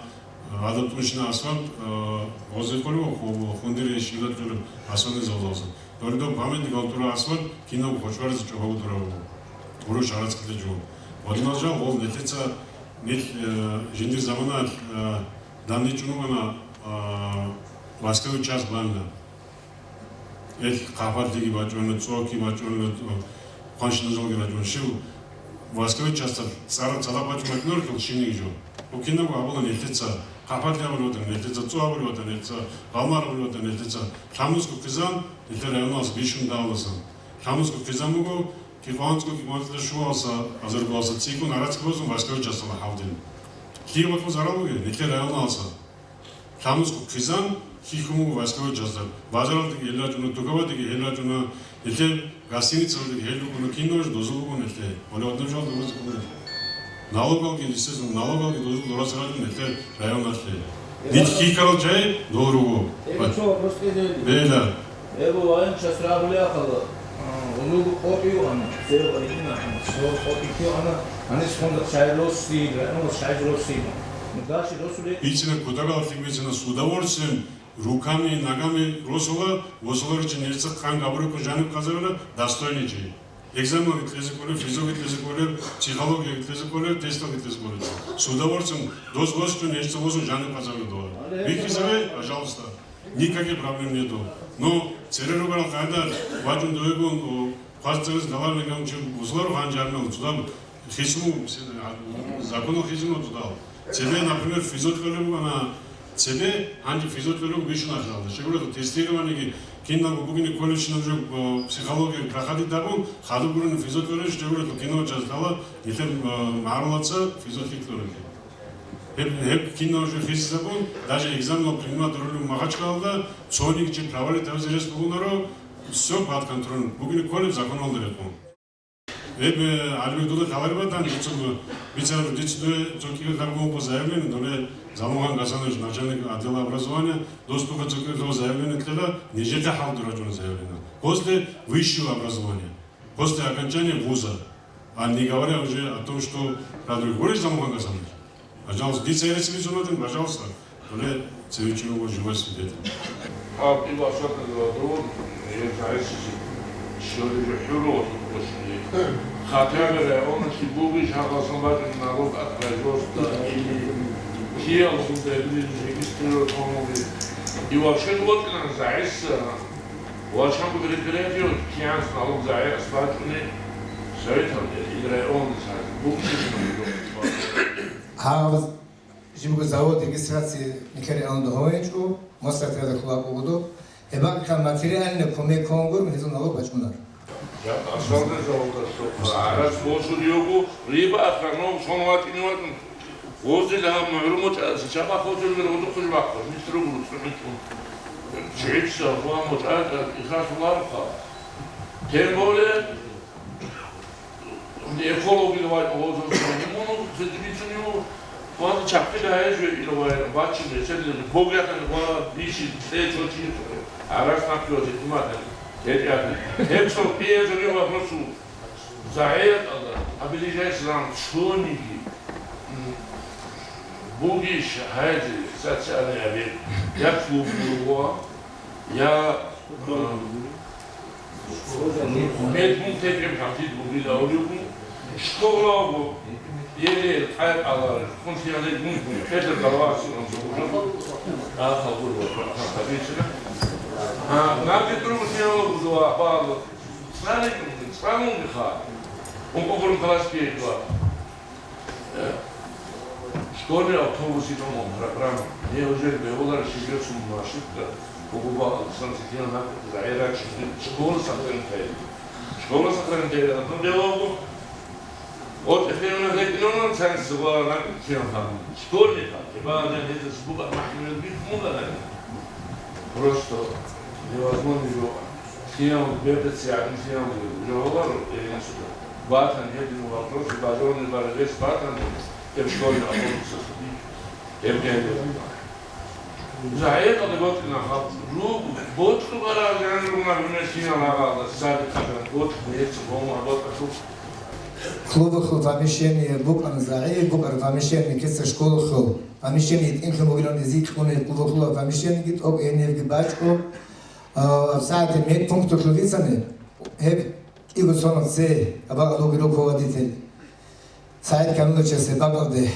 э, гьадаб тӀунщина асфальт, э, гъозе кколев, ху-, хундире щивлад кколев асфальтный заводалъусан. Гьоридав памятникал тӀура асфальт кинабго Хочбарица чӀобого тӀураб буго. Гъурущ гӀарацги кьечӀого. Гьадинал жал гъол нилъеца, нилъ, э, жиндир заманаялъ, э, данде чӀун бугана, э, войсковой часть банда. Ил хъахӀбалъиги бачӀуна, цӀокги бачӀуна, хъанщина жалги бачӀуна. Щив войсковой частьалъ цӀар-, цадахъ бачӀун бачӀунарелъул щибниги жо. Гьукинабго абула нилъеца, хъахӀбалъи абулев ватан нилъеца, цӀо абулев ватан нилъеца, гъалмар абулев ватан нилъеца. Лъабнусго хъизан нилъер районалъ бищун даласан. Лъабнусго хъизан буго, кӀикъоялда, кӀикъоялда щуялдаса, азаргоялдаса цӀикӀкӀун гӀарацги босун, войсковой частьалда хӀалдин. Лъие бокьун зарал бугеб нилъер районалдаса? Лъабнусго хъизан хьихьун буго войсковой частьалда. Базаралдаги гьел рачӀуна, тукабалдаги гьел рачӀуна, нилъер гостиницалдаги гьел рукӀуна, кинабго дозул буго нилъее. Гьале гьадинаб жал дозул буго. Налогалги, естественно, налогалги дозул дурас рачӀун нилъер районалъе. Нилъ хьихьарал жай дол руго. Эго, цо вопрос кьезе. Бегьила. Эго, ваен час рагъулей ахъала. А, улуг къотӀи югьана, сев гъайина, сев къотӀи югьана, гьанис хунда шагьир росси, районалъ шагьир росси. Ну, дальше росулей. Бицина кутакалъе бицина с удовольствием, руками, ногами росула, росуларичи нерцах къан габурикъун жаниб къазарила, достойный чи. Экзаменги кьезе кколеб, физоги кьезе кколеб, психологияги кьезе кколеб, тесталги кьезе кколеб. С удовольствием доз восчун, нерцах восун жаниб къазарила дола. Бихьизабе, пожалуйста. Никаких проблем нету. Но цере ругел къайда вачӀун довегун, о, хъваз церес галарни гамчи бусуларо гьанже гьармал цудаб Хисму, законал хисму тудал. Цебе, например, физо кьолеб бугана, цебе гьанже физо кьолеб бищун ахиралда. Щегурелъул тестированиеги киналго бугине колледжнаб жо, э, психология проходить абун, хадуб гурони физо кьолеб, щегурелъул кино частала, нилъер, э, магӀарулаца физо кьолеб. Гьеб, гьеб кино жо хисизабун, даже экзаменал принимать ролев Махачкалалда, цониги чи провалить тавизе рес бугунаро, всё под контролем. Бугине колледж законалда рекъон. Гьеб, э, ГӀалибек, дуда хабар батани, дуца бицараб, дица дуе цо кӀиго таргун буго заявление, доле Залмухан Гасанович, начальник отдела образования, дос духа цо кӀиго заявление кьела, нижеца хӀал дурачӀуна заявление. После высшего образования, после окончания вуза, а не говоря уже о том, что продвиг-, говоришь, Залмухан Гасанович? Пожалуйста, дица гьересиби сунатин, пожалуйста. Туле цевичи вуго живой свидетель. Гьаб, ибасаталда дун, гьеб гӀайсизе щолизе хӀуро тукӀошли. Хатабе районалъе бугищ гьагъасан бачӀун налог от производства или киял сунтайбилизе регистрировать гьабули? И вообще вокьилан загӀиса. Ва чанго предприятие киянс налог загӀиас бачӀуни советалде, ил районде саги. Бугищ? Гьаб, жибго завод регистрации никари ан догьоинчӀо, мосатиязда хулаб бугодо, гьебакъ материальный кумек ккун гур, гьезул налог бачӀунар. Асфальтный заводалъухъа гӀарац босулев вуго, либо ахранов сон вачӀине вачӀун. Гъозил гьаб мугӀруму чӀаси чапа хозулел гъодухъе бахъа, мисру гуруцӀ хӀинчӀун. ЧӀица гъуа мучӀа ихас ларха. Тем более, экологи давай гъозул муну федерицунив, гъоза чапхъи гьайжу илавай бачи бесен, богятан гъуа биши, се чочи, арас напио житиматан, тетятан. Тем со пиезури вопросу. ЗагӀияталда, а ближайший заман цониги, м, бугищ гьайзе социальный объект, я клуб буго, я, э, медпункт гьечӀеб гьатӀид бугила уригу, школа буго, ери къайкъаларел, хъунлъиялде гун, хӀедер далварасилан зугьужа, ахал гурба, ахал табичила. А, наби трубу сияло гудуа, баалу. ЦӀаликӀун, цӀалунгиха, ункъо-гурун халас ккейдуа. Э, школьный автобусидамун программа. Мне уже бегьулара шигесун маршрутка. Бугуба Александр Сергеевич, загӀира школа сохранить кайди. Школа сохранить кайди, а потом дело. Вот, если у нас эти номер, царь сыгуара, школьника, киба, я не знаю, буба, нахмурил бит, мула, наверное. Просто невозможно его. Сиям, бебе, сиям, сиям, жо гьаларо, э, сюда. Батан, я думаю, вопрос, бажорный барабес батан, тем школьный автобус. Тем, тем, тем. ЗагӀияталда бокьуна халкъ. Жугьу, боцӀу барал жанир гьунар гьунар кинал гьабалда, саби хъатан, боцӀу, боцӀу, бома, боцӀу. Клубухъул помещение букӀана, загӀияб букӀараб помещение, кица школахъул помещение тӀинлъун бугилан, изи кьуна клубухъул помещениеги, тӀокӀ гьенибги бачӀо. А, сагӀате медпункталъул бицани, гьеб кӀиго сонал цей, абакьалуги руководитель. СагӀид Камиловичасе бакӀалде,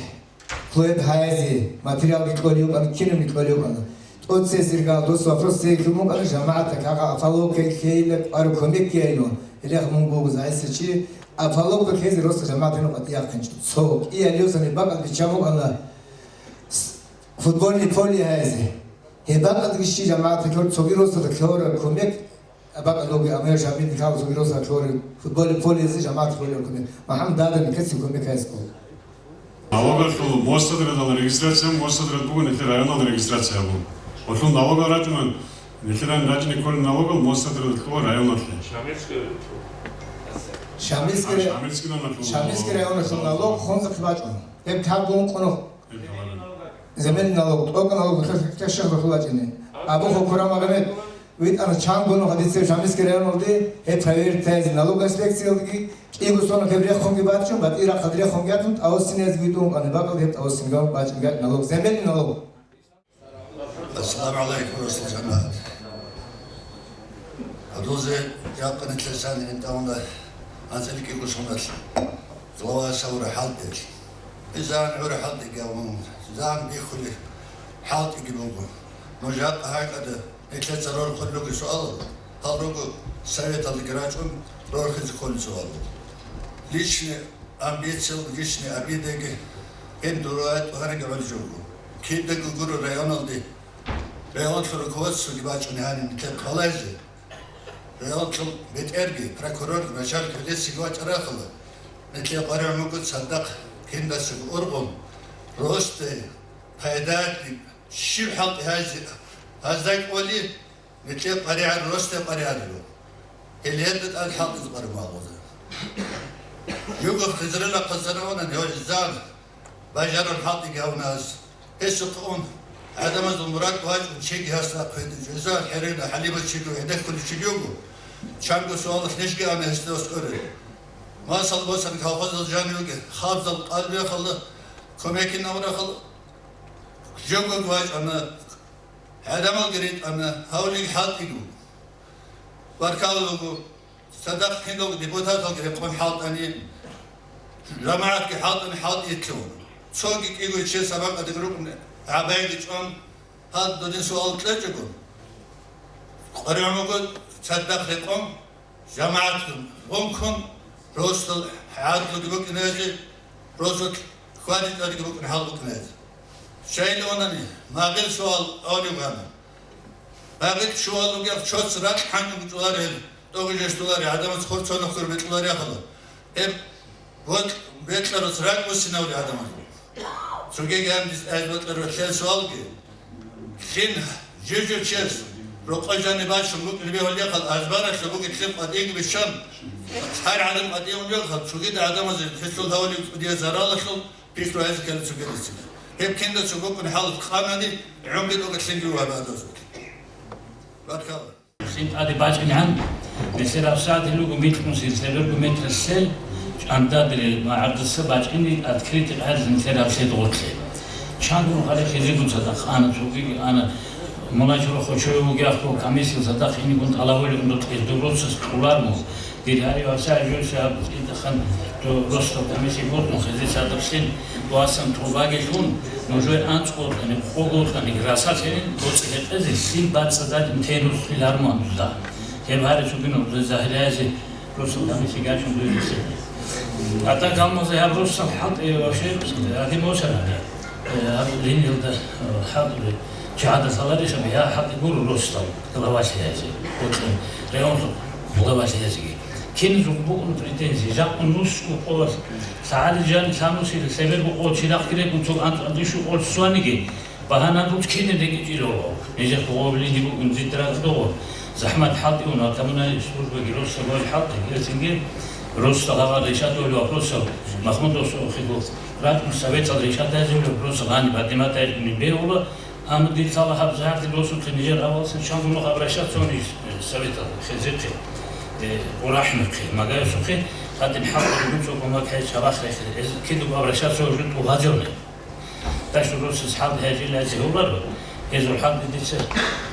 хъугьеб гьаязе, материалги кьолев вукӀана, кинабги кьолев вукӀана. ТӀоцесиргал дос вопрос цейилъун букӀана, жамагӀаталъ гьагъа офталмолъиялъ кӀвараб кумекги гьайилан, гьелъ мун буго загӀипчи, офталмолъиялъ гьезие росла жамагӀаталъ къватӀире ахъинчӀо. Цо кӀиялъусан гьеб бакӀалде биччан букӀана с-, футбольный поле гьаязе. Гьеб бакӀалдеги щиб жамагӀаталъ цоги росла ккараб кумек, Абакьалуги Амир Шамил Михайлович Гроза кколел футболе полезе жамагӀат кколел кумек. МухӀаммад Адамил кеци кумек гьайс ккола. Налогалъул Моссадрадал регистрация, Моссадрад буго нилъер районалда регистрация абун. Гьелъул налогал рачӀунан, нилъер район рачӀине кколел налогал Моссадрадалъ ккола районалъе. Шамильский, Шамильский, Шамильский районалъул Шамильский районалъул налог хунзахъ бачӀун. Гьеб кагун къунухъ. Земельный налог, тӀокӀ налог, кешан рухӀулачӀине. Абу Хокура Магомед, витӀана чанго нух гьадица Шамильский районалде, гьеб проверить гьазе налог инспекциялдеги, кӀиго соналъ гьеб рехунги бачӀун, батӀи рахъалде рехунги гьатун, тӀавуссиназги витӀун къани бакӀалде гьеб тӀавуссин гьав бачӀун гьеб налог, земельный налог. Ассаламу гӀалайкум, росла жамагӀат. Гьадузе жакъа нилъер сани гьитӀавуна анцӀила кӀиго соналъ глава Савра хӀалтӀи. Изан гӀура хӀалтӀиги абун, изан бихьулеб хӀалтӀиги буго. Нуж жакъа гьакӀада нилъеца рорхулел ругел суалал, гьал руго советалдеги рачӀун рорхизе кколел суалал. Личный Амбициял личный обидаги, гьеб дураят гьариги гӀолжого. Кидаго гуро районалде, районлъул руководствоги бачӀуни гьаниб нилъер къалазе. Районлъул бетӀерги, прокурор, начальник милициги вачӀарахъала, нилъер къваригӀун буго цадахъ киндасаго ургъун, росте, пайдалъи, щиб хӀалтӀи гьазе, гьазда кӀоли, Нилъер къваригӀар росте къваригӀарило. Гьел гьелда тӀад хӀалтӀизе къваригӀун гьалгъузе. Юго Хизрилахъа санавана гьев гьезда бажараб хӀалтӀиги гьавнас. Гьесухъ ун гӀадамазул мурад вачӀун чиги гьасда хъвединчӀо. Гьезда хӀерена хӀалимат чиги гӀедехъулев чиги вуго. Чанго суалалъ нижги ана гьесда аскӀоре. Масал босани колхозал жанивги хабзал къалбихъала, кумекин аврахъала, жогог вачӀана. ГӀадамалги ритӀана, гьавлиги хӀалтӀиго. Баркалла буго, цадахъ киналго депутаталги рекъон хӀалтӀани, жамагӀатги хӀалтӀани хӀалтӀи итлъун. Цоги кӀиго чияс абакъадеги рукӀун гӀабайги чӀван, гьал додин суал кьечӀого, къваригӀун буго цадахъ рекъон, ЖамагӀатгун гъункун, росдал гӀадлуги букӀиназе, росулъ хьвадитӀариги букӀин хӀал букӀиназе. Щайилан унани, магъил суал авлигъана. Магъил суал ругел чос ракь хӀанчӀун чӀоларел, тӀогӀиже щтоларе, гӀадамаз хурцонахъ гур бекьуларехъала. Гьеб бокь-, бекьарас ракӀ буссинавли гӀадамазул. Цогиги гьанже гьез бокьарав лъел суалги. Лъин жив-жив чияс рокъой жаниб бачун букӀин бегьулехъал, азбаралъа бугеб лъим къватӀиги биччан, гьар гӀадам къватӀивун вегӀлъал, цогидал гӀадамазе гьесул гьавулев кӀудиял заралалъул пикру гьазе ккела цогидасеги. Гьеб киндацун букӀун хӀал къанани, гӀунги тӀокӀалъинги вугьаби гьадазул. Баркалла. Лъим тӀаде бачӀинегӀан, нилъер гьабсагӀат гьелуго микьнусил лъеберго метралъел чӀандадри магӀардаса бачӀине открытый къагӀидалъ нилъер гьаб лъед гъорлъе. Чанго нухале хизигун цадахъ ана, цогиги ана, Мулачура Хочоев вугевахъго комиссиял цадахъ гьенигун тӀалабулев ундутӀиз дуб росас кьуларму. Дир гьарив гьабсагӀат журиса гьаб цӀидахъан доб росдал комиссия бортун хизи цадахълъин васан трубаги лъун, нужее анцӀго вукьани, къого вукьани, раса лъенин боцӀи гьекъезе лъим бацӀцӀададин тенус хилармуан дуда. Гьеб гьари цугин загьириязе росдал комиссия гачун дуе. Атак гьалмазда гьаб росдал хӀалтӀи вообще гьадин босарани. Э, гьаб линилда, э, хӀалтӀи, жагьада лъаларищ гьаб, я хӀалтӀи гуро росдал главалъиязе, бокьун, районлъул главалъиязеги. Киназухъ букӀун претензии, жакъун нусго къолалъ, лъагӀалил жани лъабнусил лъеберго къо чирахъги рекӀун цо анцӀ-анцӀишул къо цониги, багьана буцӀ кине рекӀичӀила. Нижехъ гъоблиги букӀун зитрат догъо. ЗахӀмат хӀалтӀи уна, коммунальный службаги росдал гъой хӀалтӀи, гьецинги росдал гьагъа решать гьолев вопросал Махмудов сохиго. РакӀун советал решать гьазе гьолев вопросал гьаниб Патимат гьайкуни бегьула, амма дир лъала гьаб загьарде росулъе нижер авалцин чанго нух обращаться гьуни советал хезехъе, э, КъурахӀмехъе, Магаевсухъе, гьадин хӀалтӀи бугин цо кумек гьечӀ гьабахъ рехе, эз кидаго обращаться гьужу тӀугьазевни. Дашурусис хӀал гьежила гьезул хӀалги дица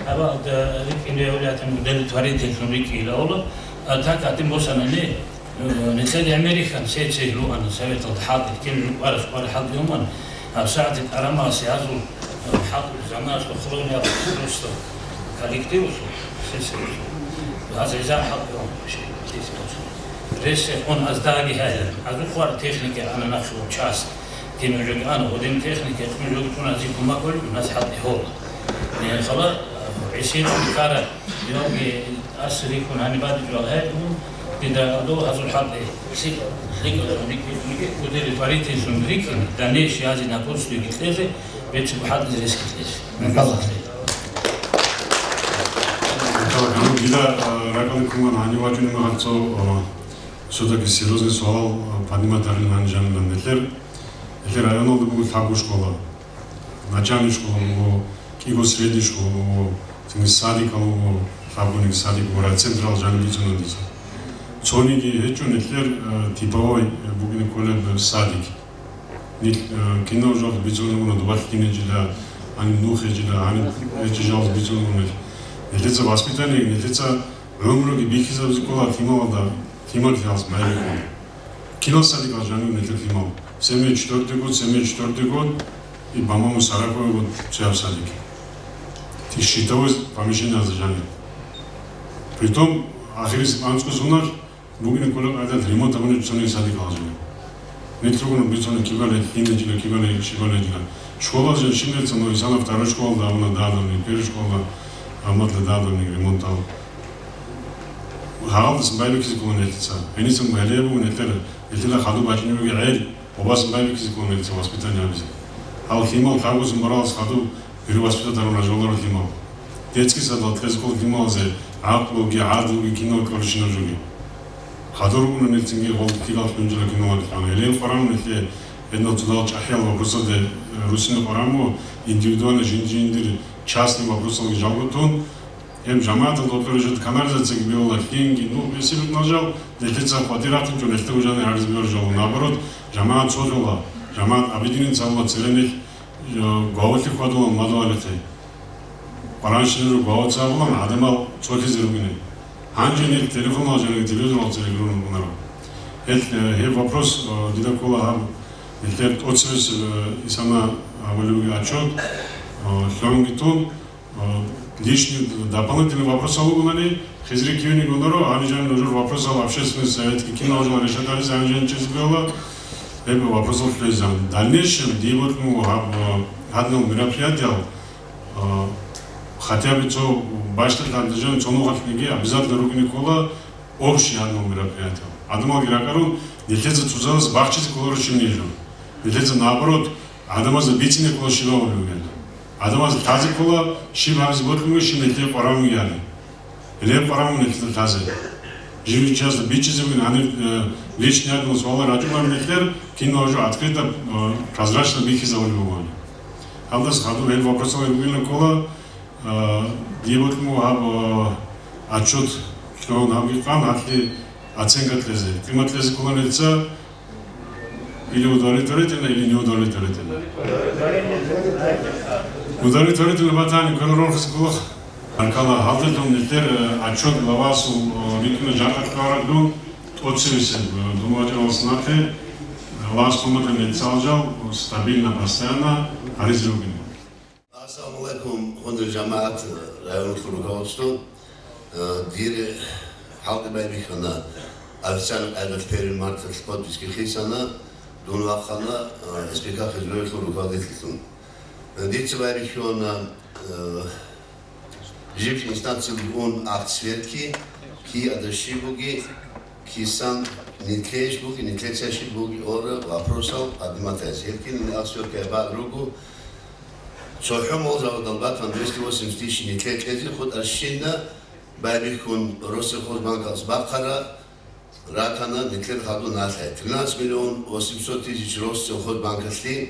гьабалда рикӀкӀин вегӀулатан удовлетворительлъун рикӀкӀила гьола. А так гьадин босанани, э, нилъеда гӀемерихан сецей лугьана советалда хӀалтӀи, кин жукъарас къвара хӀалтӀи уман, гьабсагӀатде тӀарамаси гьазул, э, хӀалтӀи заманалъ хулуни абу просто коллективулъул, сесилъул. Гьаз гӀезар хӀалтӀи уман, шей, кис босун. Рессе хун аздаги гьайла, азу хвар техника ана нахъе част. Дин жугьана гъудин техника, хун жугьуна зи кумак гьури, у нас хӀалтӀи гьола. Э, хала, э, гӀисин кара, йоги ас рихун гьанибади жугьал гьайгун, дида адо гьазул хӀалтӀи, лъикӀ, лъикӀ, лъикӀ, лъикӀ, удери парите сун рикин, данеш язи на пусту гитлезе, беци хӀалтӀи рес гитлезе. Михаил. Дида, э, ракӀалде куман гьанив вачӀунеб мехалъ цо, э, Все-таки серьезный суалал, а, поднимать гьарин гьанжанилан нилъер. Нилъер районалда буго лъабго школа. Начальный школа буго, кӀиго средний школа буго, цинги садикал буго, лъабгониги садик буго, райцентрал жаниб бицунеб дица. Цониги гьечӀо нилъер, а, типовой, а, бугеб кколеб садик. Нилъ, а, кинав жал бицунеб буго, дубалъ кинежилан, гьаниб нух гьежилан, гьаниб гьечӀеб жал бицунеб буго нилъ. Нилъеца воспитание, нилъеца гӀумруги бихьизабизе ккола лъималазда. Лъимал-лъималаз майрекъон. Кинал садикал жанив нилъер лъимал? Семьдесят четвёртый год, семьдесят четвёртый год и, по-моему, сороковый год цояб садик. Ти щитовой помещениялда жанив. Притом, ахирисеб анцӀго соналъ бугеб кколеб гӀадат ремонт гьабунеб цониги садикал жанив. Метрогун бицуна кибали, кинечила кибали, шибалечила. Школазе шинеца, но исана второй школада, авна дадамни, первый школада, аматла дадамни ремонтал. Гьалдас байбикизе кколан нилъеца. Гьенисан гьалеб бугун нилъер, нилъеда хадуб бачӀунебги гӀел, обас байбикизе кколан нилъеца воспитание абизе. Гьал лъимал кагузун баралас хадуб перевоспитать гьарун ражоларо лъимал. Детский садал кьезе ккол лъималазе гӀакълуги, гӀадлуги, кинал кьолищинаб жоги. Хадур бугун нилъецинги гъол кигал хӀунжила киналги кьана. Гьеле къваран нилъе гьединал цодал чӀахӀиял вопросалде, э, русине къваран бу, индивидуально жинди-жиндир частный вопросалги жалго тун, Гьеб жамагӀаталда гьоркьор жид канализацияги бегьула, лъинги, ну, если б нажал, нилъеца хъватир рахъинчӀо, нилъеда гужани гьаризбиор жал. Наоборот, жамагӀат цолъула, жамагӀат объединиться гьавула церенилъ, э, гваулъи хьвадула мадугьалихъе. Къваранщинал гваваца абулан, гӀадамал цолъизе ругине. Гьанже нилъ телефонал жаниги телевизорал цере гурун ругунаро. Гьел, э, гьеб вопрос, э, дида ккола гьаб, нилъер тӀоцебесеб, э, исана гьабулебги отчет, э, лъугӀунги тун, Э, лишний дополнительный вопросал бугунани, хизри кивиниги унаро, гьанижан нужер вопросал общественный советги кинал жал решать гьаризе гьанижан чӀезабиялла, гьеб вопросал лъезан. В дальнейшем, дие бокьун гьаб, э, гьадинал мероприятиял, э, хотя бы цо бащдалъ гьандижан цо нухалъниги обязательно ругине ккола общий гьадинал мероприятиял. Гьадамалги ракӀарун, нилъеца цузалас бахчизе кколаро щибниги жо. Нилъеца наоборот, гӀадамазда бицине ккола щиб гьабулеб бугеб. ГӀадамазда лъазе ккола щиб гьабизе бокьун бугеб, щиб нилъее къваран бугебали. Гьеле къваран бугеб нилъеда лъазе. Жив-жив часто бичӀчӀизе бугин, гьанир, э, личный гьадинал суалал рачӀунареб нилъер, кинал жо открыто, э, прозрачно бихьизабулеб бугони. Гьалдас хадуб гьел вопросал бугилан ккола, э, дие бокьун буго гьаб, э, отчет лъугӀун гьабги къан, гьалъи оценка кьезе. Къимат кьезе ккола нилъеца, Или удовлетворительно, или неудовлетворительно. Удовлетворительно батани, квелорон хасгулах. Анкала гьалдалъун нилъер, э, отчет главасул, э, рикӀкӀуна жакъа ккарагун, тӀоцевесел, э, дун вачӀарал сунатли, э, Аллагьас хъуматан нилъ цалжал, э, стабильно, постоянно гьаризе ругин. Ассаламу алейкум, хунул жамагӀат, районалъул руководство. Э, дир хӀалкъи байбихьана, официальный къайдалъ первый марталъ подписки хисана, дун вахъана, э, СПК Хизруялъул руководительлъун. Э, дица байбихьана, э, Жиб инстанциялде ун акт сверки, киада щиб буги, кисан нилъеещ буги, нилъеца щиб буги ора вопросал подниматайс. Гьеб кинаб акт сверкаяб бакӀ руго, цохӀо молзавадал батан двести восемьдесят тысяч нилъее кьезе хутӀарщинна байбихьун Россельхозбанкалъ бахъара, Ратана нилъер хадуб налъай тринадцать миллион восемьсот тысяч Россельхозбанкалъе,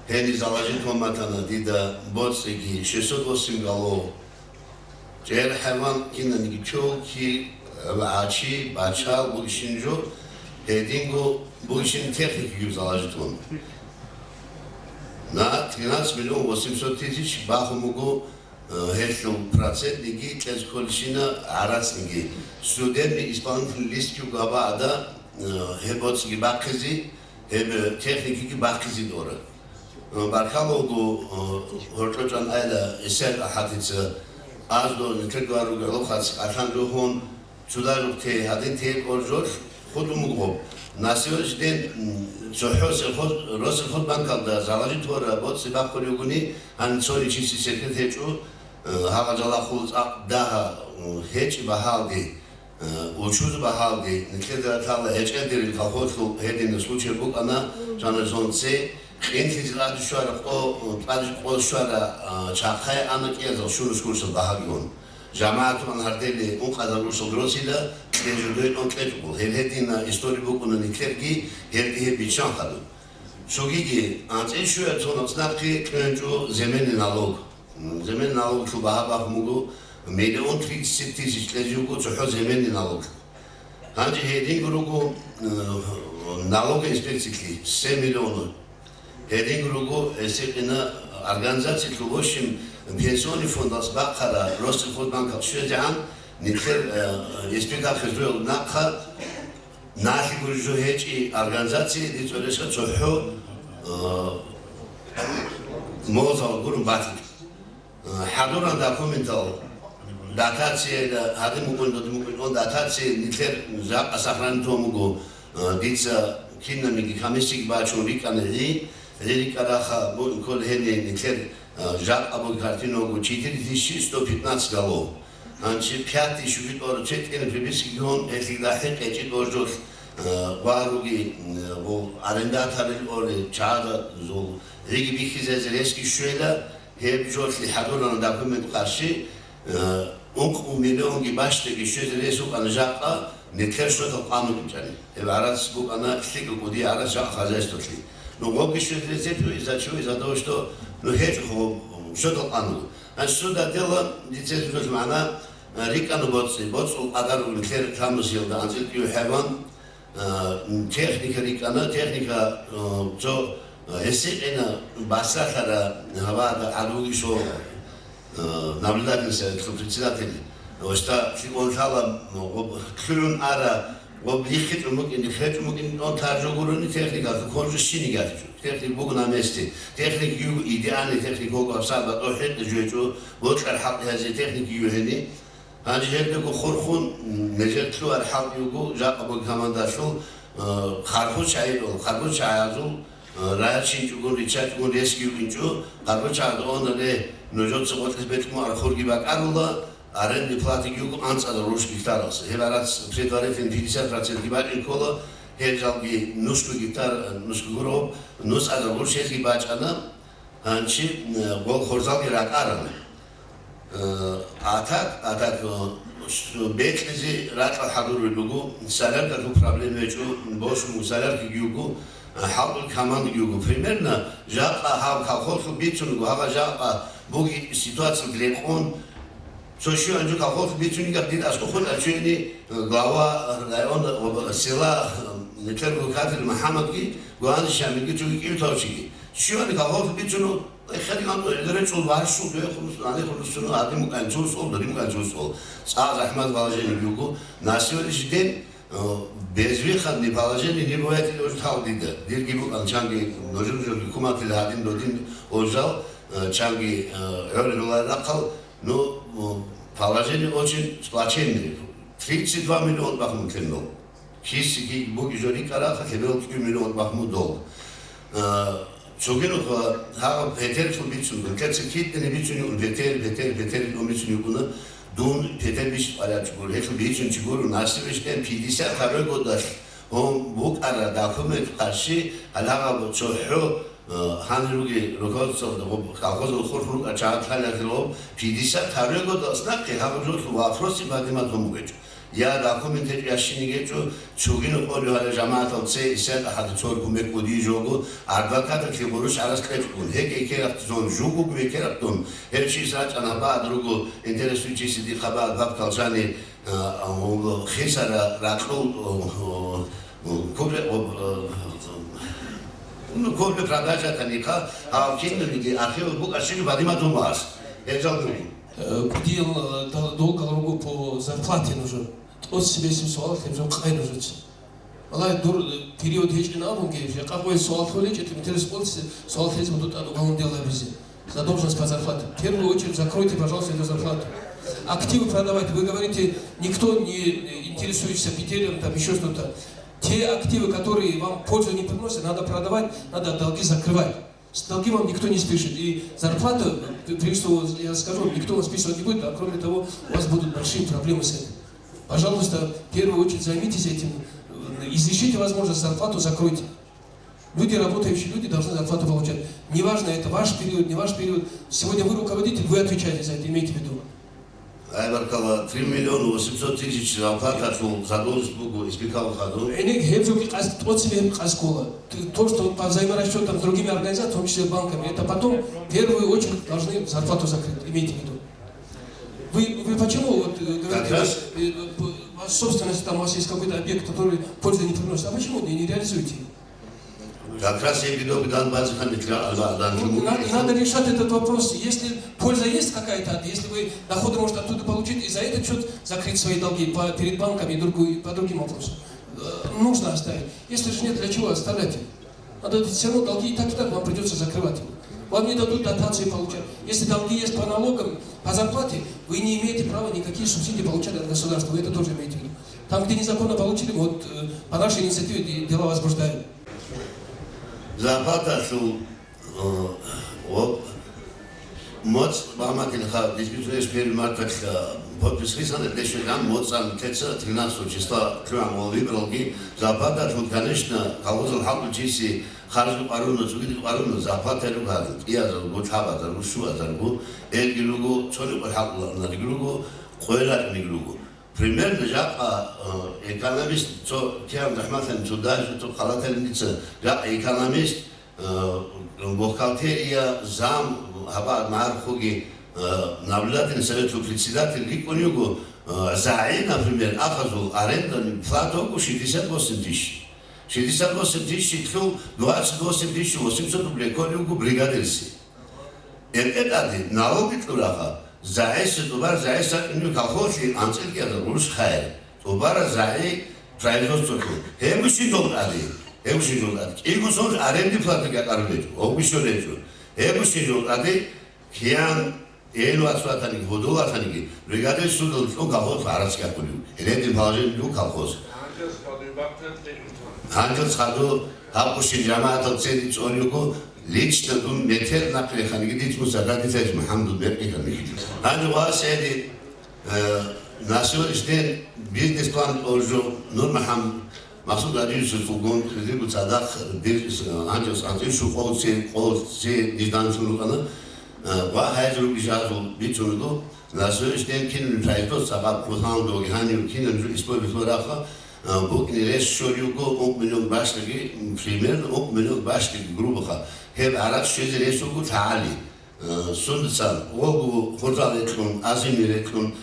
гьениб заложить гьабун батана дида боцӀиги шестьсот восемь голов, чӀегӀер хӀайван кинаниги, чолки, гӀачи, бачал, бугищин жо, гьединго бугищин техникаги заложить гьабун. На тринадцать миллион восемьсот тысяч бахун буго, э, гьелъул процентниги кьезе кколищина гӀарацниги. Судебный исполнительный лист буго гьаб гӀада, э, гьеб боцӀиги бахъизе, гьеб техникаги бахъизе дора. Э, баркалла буго, э, гьоркьочӀан айла Исаил АхӀатица, аздо нилъер гвар ругел гӀолохъаца кӀалъан жугьун, Цо дарухъе гьадин тей кӀоржолъ хутӀун буго. На сегодняшний день, м, цохӀо сельхоз-, Россельхозбанкалда заложить гьабураб боцӀи бахъулеб бугони, гьаниб цониги чиясе секрет гьечӀо, э, гьагъа жалахъул цӀакъ дагьа, м, гьечӀеб багьалде, э, учуз багьалде, нилъеда ратала гьечӀелдерил колхозлъул гьединаб случай букӀана, жаназонце, къинлъизе тӀаде щвара къо-, тӀаде къо щвара, а, чахъай ана кӀиязул шурус курсал багьагун. ЖамагӀатун гьардели ункъазаб рушал росила кье жо дойдун кьечӀого. Гьел гьедина история букӀуна нилъерги, гьелги гьеб биччан хадуб. Цогиги, анцӀила щуяб цо нахъе кьечӀо земельный налог. М, земельный налоглъул багьа бахун буго, миллион тридцать тысяч кьезе буго цохӀо земельный налог. Гьанже гьединго руго, э, налоговый инспекциялъе семь миллионов. Гьедин руго гьесие къина организациялъул, в общем, пенсионный фондалъ бахъараб Россельхозбанкалъ щвезегӀан, нилъер, э, СПК Хизруялда нахъа налъи гуреб жо гьечӀеб организация, дица гьоркьоса цохӀо, э, молзал гурун батила. Э, хӀадуран документал, дотация, да, гьадин мукӀун, додин мукӀун, он дотация, нилъер жакъа сохранить гьабун буго, э, дица Кинабниги комиссияги бачун рикӀкӀана гьи, гьи рикӀкӀараха, бу-, ккола гьениб нилъер, а, жакъа буго картина буго четыре тысячи сто пятнадцать голов. Гьанже пятый щуги тӀора цо тӀинаб припискаги гьун, гьелъие дагьаб къечӀи тӀожолъ, а, ва руги, м, гъо арендаторил оли, чагӀазул гӀиги бихьизезе ресги щвела, гьеб жолъи хӀадурана документ къарши, э, ункъо миллионги бащдеги щвезе рес вукӀана жакъа, нилъер счетал къан букӀинчӀани. Гьеб гӀарац букӀана лъикӀаб кӀудиял гӀарац жакъа хозяйстволъи. Ну, гъобги щвезе рес гьечӀо, из-за чего, из-за того, что, ну, гьечӀо гъоб счетал къан буго. Значит, суда дела, дица гьеб жолъ магӀна, э, рикӀкӀана боцӀи, боцӀул къадар нилъер тамусиялда анцӀила кӀиго хӀайван, А, техника рикӀкӀана, техника, а, цо, а, гьесикьина басалъара гьавада гӀадуги шо, а, наблюдательный советлъул председатель. Ошта лъикӀун лъала, гъоб лъугӀун ара, гъоб лиххичӀун букӀин, лиххичӀун букӀин, он таржу гурони техника, кон жо щиниги гьатичӀо. Техник буго на месте. Техник юго, идеальный техник буго, абсалба тӀохӀекье жугьечӀо, бокьар хӀалтӀи гьазе техник югьени. Гьанже гьелдаго хурхун, м, нижер лъугӀар хӀалтӀи вуго, жакъа бугеб командалъул, э, харбуз чагӀи-, харбуз чагӀазул, э, рачинчӀогун, риччачӀогун ресги вукӀинчӀо, харбуз чагӀазда онаре нужеца гъоркье бетӀун архурги бакӀарула, арендный платаги вуго анцӀазар гъурущ гектаралъе. Гьеб гӀарац предварительно пятьдесят процентги бачӀин ккола, гьел жалги нусго гектар, э, нусго гуроб, нусазар гъурущ гьезги бачӀана. Гьанчи, э, гъол хорзалги ракӀарана. Э, а так, а так, э, с-, бекьизе ракӀал хӀадурулел руго, соляркалъул проблема гьечӀо, босун соляркаги йиго, э, хӀалтӀул командаги йиго. Примерно, жакъа гьаб колхозлъун бицунго, гьаб жакъа буги ситуация рекъон, цо щугӀан жо колхозлъун бицунигах дир аскӀов хутӀа чуяни, э, глава района, об-, села, э, нилъер руководитель МухӀаммадги, Гугьанов Шамилги цоги кӀиго тавчиги. Щивани колхозлъун бицуну, эххалиган гӀеларай чӀул барщул дуе хунус, гьаниб хунусуну, гьадин букӀанцул цӀул, дурин букӀанцул цӀул. ЦӀа захӀмат положение буго. На сегодняшний день, э, безвыходный положение не бывает или уже тал дида. Дирги букӀан чанги ножин журги куматил гьадин додин ожал, э, чанги, э, гӀолин улай рахъал, ну, э, положение очень плачевное. Тридцать два миллион бахмун кеннол. Кисиги буги жо рикӀкӀараха, лъеберал кӀиго миллион бахму дол. Э, цогидал гьаб петерлъун бицун, гьеб кеци китӀине бицунев, петер, петер, петер ун бицунев буна, дун петер бищ къваригӀараб чи гуро, гьелъул бицун чи гуро, насиб иш тӀен пятьдесят второй годалъ гьун букӀараб документ къарши, гьале гьаб цохӀо, Э, гьанир руги руководствоялда, гъоб колхозул хурхун рукӀа чагӀат лъаларило, пятьдесят второй годалъ нахъе гьаб жолъул вопросги поднимать гьун бугечӀо. Я документ гьечӀо, я щиниг гьечӀо, цогидал къолев гьарай жамагӀатал цей исятда хӀада цо кумек кӀудизе жого, адвокаталъе гъурущ гӀарац кьечӀогун, гьекӀей керахъ зон, жугьуги векерахъ дун, гьев чияс рачӀана гьабаат руго, интересующийся дихъ гьабаат папкал жани, А, а, хисара ракьул, о, о, купли, о, о, ну, купли-продажа таниха, а, кинабиги архивал букӀарщинаб бадима думас. Гьезал дугу. Э, кудиял, э, дол-, долгал руго по зарплате нужен. ТӀоцебесеб суал гьеб жо къай нужеца. Валлагь, дур, э, период гьечӀин абунги, жакъа къоялъ суал лъолечӀелъ, интерес къоялъ суал лъезе буго тӀад уголовное дело гьабизе. Задолженность по зарплате. В первую очередь закройте, пожалуйста, эту зарплату. Активы продавайте. Вы говорите, никто не, э, интересуется петельем, там еще что-то. Те активы, которые вам пользу не приносят, надо продавать, надо долги закрывать. С долги вам никто не спишет. И зарплата, э, при- что я скажу, никто вам списывать не будет, а кроме того, у вас будут большие проблемы с этим. Пожалуйста, в первую очередь займитесь этим, э, изыщите возможность, зарплату закройте. Люди, работающие люди, должны зарплату получать. Неважно, это ваш период, не ваш период. Сегодня вы руководитель, вы отвечаете за это, имейте в виду. Ай, баркалла, три миллиона восемьсот тысяч зарплата, задолженность буго, испекал хаду. ГӀенек гьеб жоги къас-, тӀоцебе гьеб къаскула. Т-, то, что по взаиморасчетам с другими организациями, в том числе банками, это потом, в первую очередь, должны зарплату закрыть, имейте в виду. Вы, вы почему, вот, э, говорите, раз э, п-, у вас собственность, там у вас есть какой-то объект, который пользы не приносит, а почему не, не реализуете? Как раз я веду к Донбассу, там ведь ра-, ра-, ра-, Ну, ра-, надо, надо решать этот вопрос. Если польза есть какая-то, если вы доходы можете оттуда получить, и за этот счет закрыть свои долги по, перед банками и другой, по другим вопросам, э, нужно оставить. Если же нет, для чего оставлять их? Надо, все равно долги и так, и так вам придется закрывать его. Вам не дадут дотации получать. Если долги есть по налогам, по зарплате, вы не имеете права никакие субсидии получать от государства. Вы это тоже имеете в виду. Там, где незаконно получили, вот, э, по нашей инициативе де- дела возбуждают. Зарплаталъул, э, о, моцӀ баматилха дисциплинарный эксперименталъ, э, подпись хисана дешеган моцӀан теца тринадцатого числа клюан вал выбралги зарплаталъул, конечно, колхозал хӀалтӀучиси харжги къаруна, цогиди къаруна, зарплата ругал, кӀиазарго, лъабазарго, щуазарго, элги руго, цони къо хӀалтӀуларнаги руго, къойракьниги руго. Примерно жакъа, э, экономист, цо киян захӀмалъан цо даже цо халаталин дица, жакъа экономист, э, бухгалтерия, зам, гьабар мархуги, э, наблюдательный советлъул председатель рикӀкӀун йиго, э, загӀи, например, ахазул арендный плата вуго шестьдесят восемь тысяч. Шестьдесят восемь тысяч лъул, двадцать восемь тысяч восемьсот рублей кколев вуго бригадирси. ГьебтӀаде налоги кьураха, загӀиса, тӀубар загӀиса кӀунев колхозлъи анцӀил кӀиазда гъурущ хайр. ТӀубара загӀи производстволъун. Гьеб щиб жолтӀаде? Гьеб щиб жолтӀаде? КӀиго сон аренди плата гьекъарулечӀо, гьобги щолечӀо. Гьеб щиб жолтӀаде? Киян, эл вацлатаниги, гьудул ватаниги, бригадир судал цӀун колхоз гьарац гьакулев. Гьеледин положение дул колхоз. Гьанже хадуй бахъан цӀикӀкӀун. Гьанже хадуй гьаб къущин жамагӀатал цеги цӀолиго, лично дун метер нахъреханиги диц мусагадисайс МухӀаммадул бекъи ханихьи. Гьанже ва седи, э, на сегодняшний день бизнес-план тӀолжо Нур МухӀаммад Максуд Радиевичасулгун хизирго цадахъ дир, э, гьанже анцӀил щукъов ци, къо ци диждан чун рукӀана, э, ва гьайзул ижазул бицун руго, на сегодняшний день кинаб производство гьаб хъулъан доги гьанив кинаб жо использовать вараха, э, букӀни рес щолиго ункъ миллион бащдиги, примерно ункъ миллион бащдиги грубоха. Гьеб гьаракь щвезе рес вуго лъагӀали. Э, сундасан, гъогу хурзал рекьун, азими рекьун,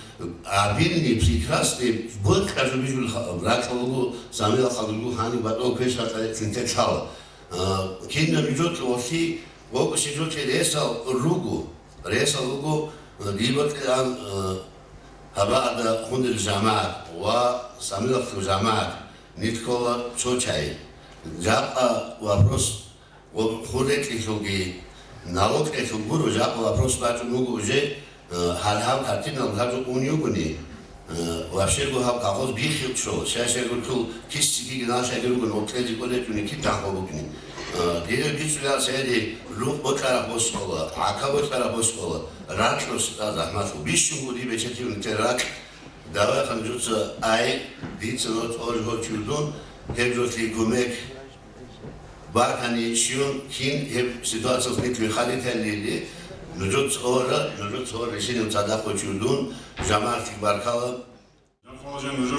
абилни прекрасный бокьа жо бижул ха-, ракьалугу, замила хадургу гьани батӀо квеш ракьа рекьлъин те лъала. Э, кинаб жо кьолъи, гъогу ши жо кье ресал руго, ресал руго, э, дибакьилан, э, гьабаада хундил жамагӀат ва самилахъул жамагӀат, нилъ ккола цо чай. Жакъа вопрос Ва хур рекьилъулги, налог кьелъул гуро, жакъа вопрос бачӀун вуго уже, э, гьал гьаб картинал гьаб жо ун югони, э, вообще-го гьаб колхоз биххичӀо, щай-щай гуртул кисси кигинал щайги ругони, гьоб кьезе кӀолечӀони китахъо букӀни. Э, дие бицӀулал сайри рукъ бокьараб босола, гӀака бокьараб босола, ракьулъ захӀмалъул бищунго дибе четивни те ракь, давай ханжуца ай, дица ноцӀ олжгьорчи удун, гьеб жолъи кумек, Бакани щун кин гьеб ситуациялъ нилъ вихадиталлили, нужеца ора, нужеца ора решение цадахъ вачиудун, жамагӀатлъи баркала. Жакъа нужер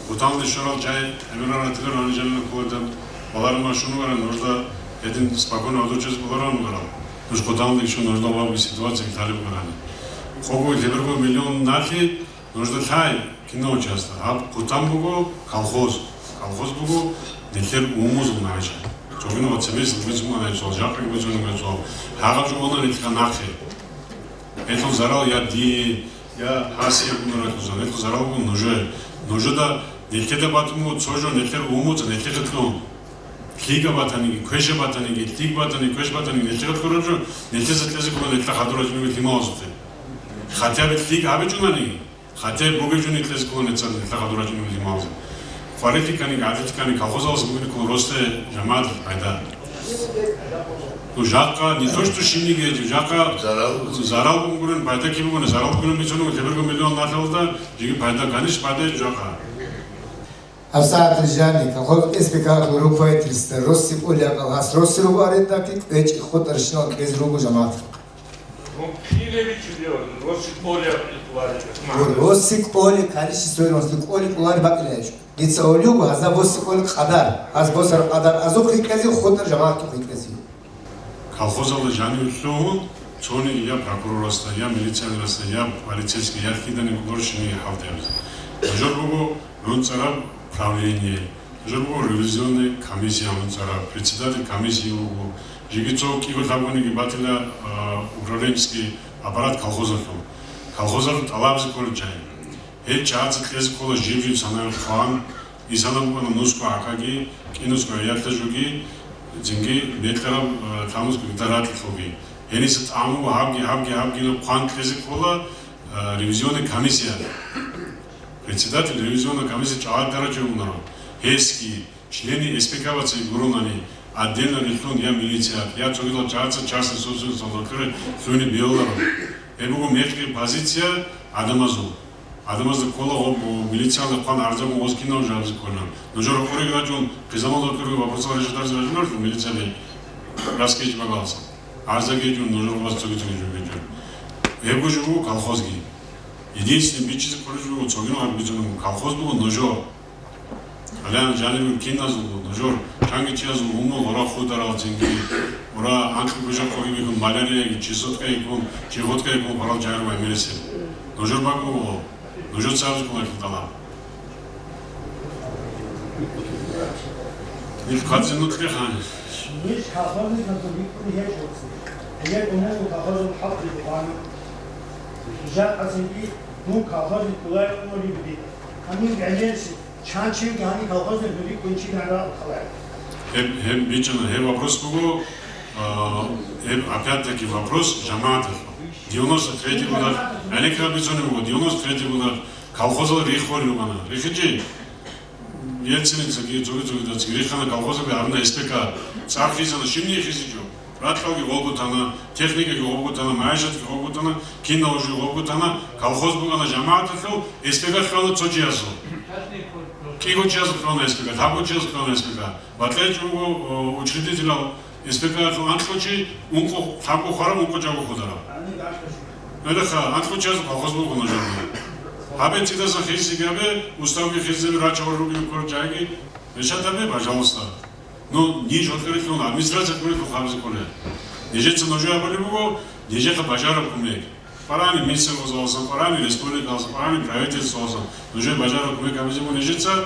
хутанлъи щорал чай, гӀемерал ратилер гьанижалила кколда, баларма шунугара нужда гьедин спокойно одучез баларан угара. Нуж хутанлъи щун нужда ваби ситуация талиб угарани. Хого леберго миллион налъи, Нужда лъай, кинав часто? Гьаб хъутан буго колхоз. Колхоз буго нилъер умузул нагӀиша. Цогин ва цебес бицунга нагӀи цо, жакъа бицунга цо. Гьагъаб жо вана нилъ нахъе. Гьелъул зарал я дие, я гьасие гунаралъузан. Гьелъул зарал буго нужее. Нужеда нилъеда батун буго цо жо нилъер умуца нилъехъе кьун. Лъига батаниги, квеша батаниги, лъиг батани, квеш батани нилъехъе кьураб жо, нилъеца кьезе ккола нилъа хадур рачӀунеб лъималазухъе. Хотя бы лъиг гьабичӀунаниги, Хатеб бугеб жо нилъезе ккола нилъеца нилъа хадур рачӀунеб лъималазе. Хварилъикани, гӀадлилъикани колхозалъ бугеб ккола росте жамагӀат пайда. Ну, жакъа, не то, что шинниги гьечӀо, жакъа зарал, зарал бугурен, пайда киб бугурен, зарал бугурен бицунеб, леберго миллион налъалда, жиги пайда, конечно, пайда гьечӀо жакъа. ГьабсагӀат жани, колхоз СПК руководительство, росси кӀолиакъал гьас росси руго арендати, кӀвечӀи хутӀарщинал кьезе руго жамагӀат. Гьун килебичи деван, росси кӀолиакъал кӀолари. Гьур, росси кӀоли, количество росси кӀоли кӀолари бакӀилаячӀо. Дица гьолюго, гьазда босси кӀоли къадар, гьаз босар къадар азухъе кьезе, хутӀар жамагӀатухъе кьезе. Колхозалда жаниве лъугьун, цониги я прокурорасда, я милиционерасда, я полицейский, я лъиданиги гурщиниги хӀалтӀи гьабизе. Нужер буго гӀунцӀараб правление, нужер буго ревизионный комиссия гӀунцӀараб, председатель комиссии вуго, жеги цо кӀиго лъабгониги батила, а, управленческий аппарат колхозалъул. Колхозалъул тӀалабзи кколел чагӀи. Гьел чагӀаца кьезе ккола жиб-жиб санаялъ хъван, инсанаб букӀана нусго гӀакаги, кӀинусго гӀиялда жуги, цинги бекьараб, э, тамусго гида ракьалъулги. Гьениса тӀамуго гьабги, гьабги, гьабги хъван кьезе ккола, э, ревизионный комиссия. Председатель ревизионной комиссии чӀалай дарачи унаро. Гьесги, Члени СПК-бацаги гурунани, Отдельно рилълъун я милициялъ, я цогидал чагӀаца частный собственносталда кколел лъугьине бегьуларо. Гьеб буго мекъи позиция гӀадамазул. ГӀадамазда ккола гъоб, милициялда хъван гӀарзабун гъоз кинав жо гьабизе кколилан. Нужер рокъореги рачӀун, хъизамалда кколел вопросал решать гьаризе бажунарелъул милициялъе раскечӀ багалса. ГӀарзаги гьечӀун, нужер гъобаз цоги-цоги жо гьечӀун. Гьебго жо буго колхозги. Единственный бичӀчӀизе кколеб жо буго, цогидал гьаб бицунеб буго, колхоз буго нужер. Гьале жаниб киназул нужер, чанги чиясул умумул гъора хударал цинги, гъора анкьго жо къоги бихьун, малярияги, чесоткаги ккун, чехоткаги ккун гъорал жанир вай мересел. Нужер бакӀ буго, нужер цабиз кколахъе тӀалаб. Нилъ хъвазе нутлъе ханиш. Ниж колхозниказул рикӀкӀун гьечӀоцин. Гьеле умумул колхозул хӀалтӀи бугъана. Жакъа цинги дун колхозник кколарев унев бугин. Гьанив гӀемерисев. Чан чи вугев гьанив колхозник, рикӀкӀун чи гьарал халай. Гьеб, гьеб бичӀчӀана, гьеб вопрос буго, а, гьеб опять-таки вопрос жамагӀаталъул. Девяносто третий годалъ, гӀенеккараб бицунеб буго, девяносто третий годалъ колхозал риххулел ругана. Рихизе, Ельцинцаги, цоги-цогидацаги риххана колхозаби, гьарна С П К. ЦӀар хизана, щибниги хизе жо. Ракьалги гъобго тана, техникаги гъобго тана, магӀишатги гъобго тана, киналго жо гъобго тана, колхоз бугана жамагӀаталъул, С П К хъвана цо чиясул. КӀиго чиясул хъвана С П К, лъабго чиясул хъвана С П К. БакьичӀого, о, учредителал С П К-лъул анкьго чи, ункъо, лъабго хвараб, ункъо чӀаго хвадараб. Гьелеха, анкьго чиясул колхоз бугана жамагӀат. Гьабе цӀидасан хисиги гьабе, уставги хисизе рачӀарал ругел кколел жайги, решать гьабе, пожалуйста. Ну, ниж гьоркьорелъул администрация кколелъул хабизе кколе. Нижеца нужее абулеб буго, нижеха бажараб кумек. Парани мисс ГӀозаласан, парани республикаласан, парани правительствояласан нужее бажараб кумек гьабизе буго нижеца,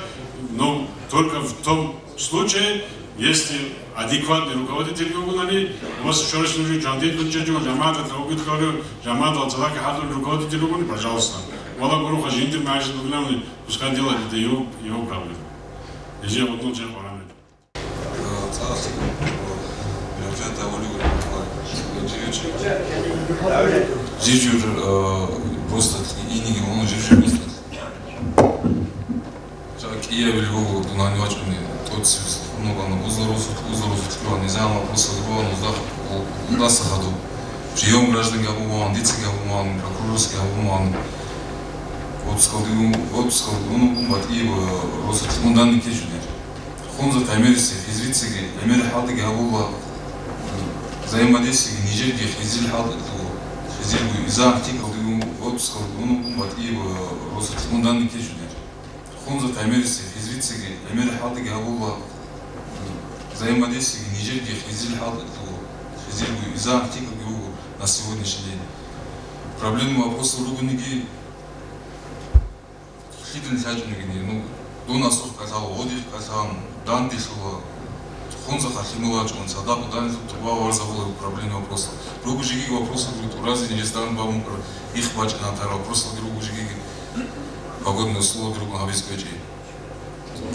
но только в том случае, если адекватный руководитель вугони, у вас ещё раз нужен жандин тунчаджу, жамааталъ гьугил кколев, жамаатал цалаки хӀадур руководитель вугони, пожалуйста. Вала гуруха жиндир магӀишат бугилавни, пускай делает это его, его проблема. Нижее вот ну, парани. Жив-жив, э, просто иниги, он жив-жив место. Жа кӀиябил буго дунани вачӀуни, тӀоцеб унагьана, узарусу, узарусу кьуан, низам вопросал руан, уздах, у-, удаса хаду. Приём граждан гьабуман, дица гьабуман, прокурорский гьабуман. Отпускалги ун-, отпускалги унугун батӀиеба, просто ундан никечу дир. Хунза гӀемерисев, хизрицаги, гӀемер хӀалтӀиги гьабула, взаимодействиеги нижерги хизил хӀалтӀи, хизил буй, изан хъикӀалдигун, отпускалдигун батӀиеба, росулъ ундан никечу дир. Хунза гӀемерисев, хизрицаги, гӀемер хӀалтӀиги гьабула, взаимодействиеги нижерги хизил хӀалтӀи, хизил буй, изан хъикӀалги буго на сегодняшний день. Проблема вопросал ругониги, Лъидал лъачӀунигине, ну, дун асухъ кӀалъала, гъодихъ кӀалъан, данделъула, хунзахъа лъималачӀун, цадахъ данделъун тӀуба варзабула проблемный вопросал. Руго жеги вопросал, говорит, урази нижес дан бамукъар, их бачӀана тар вопросалги руго жеги, погодные условия руго гьабиз кӀвечӀи.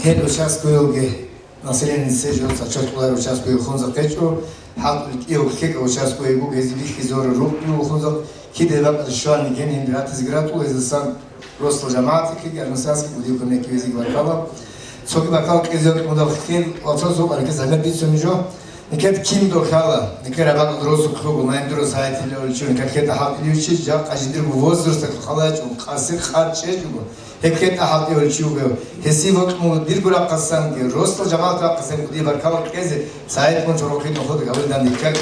Гьел участковыйалги Населеница жо цачалъуларо участковый хунза къечӀо, хӀалтӀулъ кӀиго ккекӀа участковый буго, гьезие бихьизаро рукъ буго хунза, киде бакӀалде щвани гьениб ратизе гратул, гьезасан росла жамагӀатги ккеги армянсанский удив кумекги везиги баркала. Цоги баркала кьезе мудал хел вацал сокъарги замер бицунеб жо. Никед кин дохала, никер абакъал росу кругу, майндуро сайтиле олчу, никед хета хӀалтӀиличи, жакъа жиндирго возрасталъ халачӀун, къаси къад чӀечӀого. Гьеб хетӀа хӀалтӀи гьолчи вугев, гьесие вокьун дирго рахъасанги, росла жамагӀат рахъасанги дир баркала кьезе, СагӀид Мунчурухъин нухуда гьавилдан диккаги.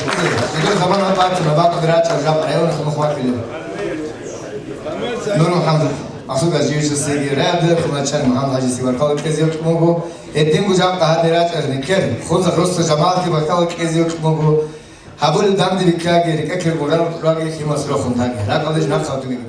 Жидер замана батана, бакъ рачӀа жаб район хунух вахилев. Нур МухӀаммад, Масуд Гьажиевичасеги, районда хуначан МухӀаммад Гьажиси баркала кьезе вокьун вуго. Гьединго жакъа гьаде рачӀа никер, хунза росла жамагӀатги баркала кьезе вокьун вуго. Гьабулеб данде биккаги, рекӀеккер гурал раги химас рохун таги. Ракъалдеш нахъа туги.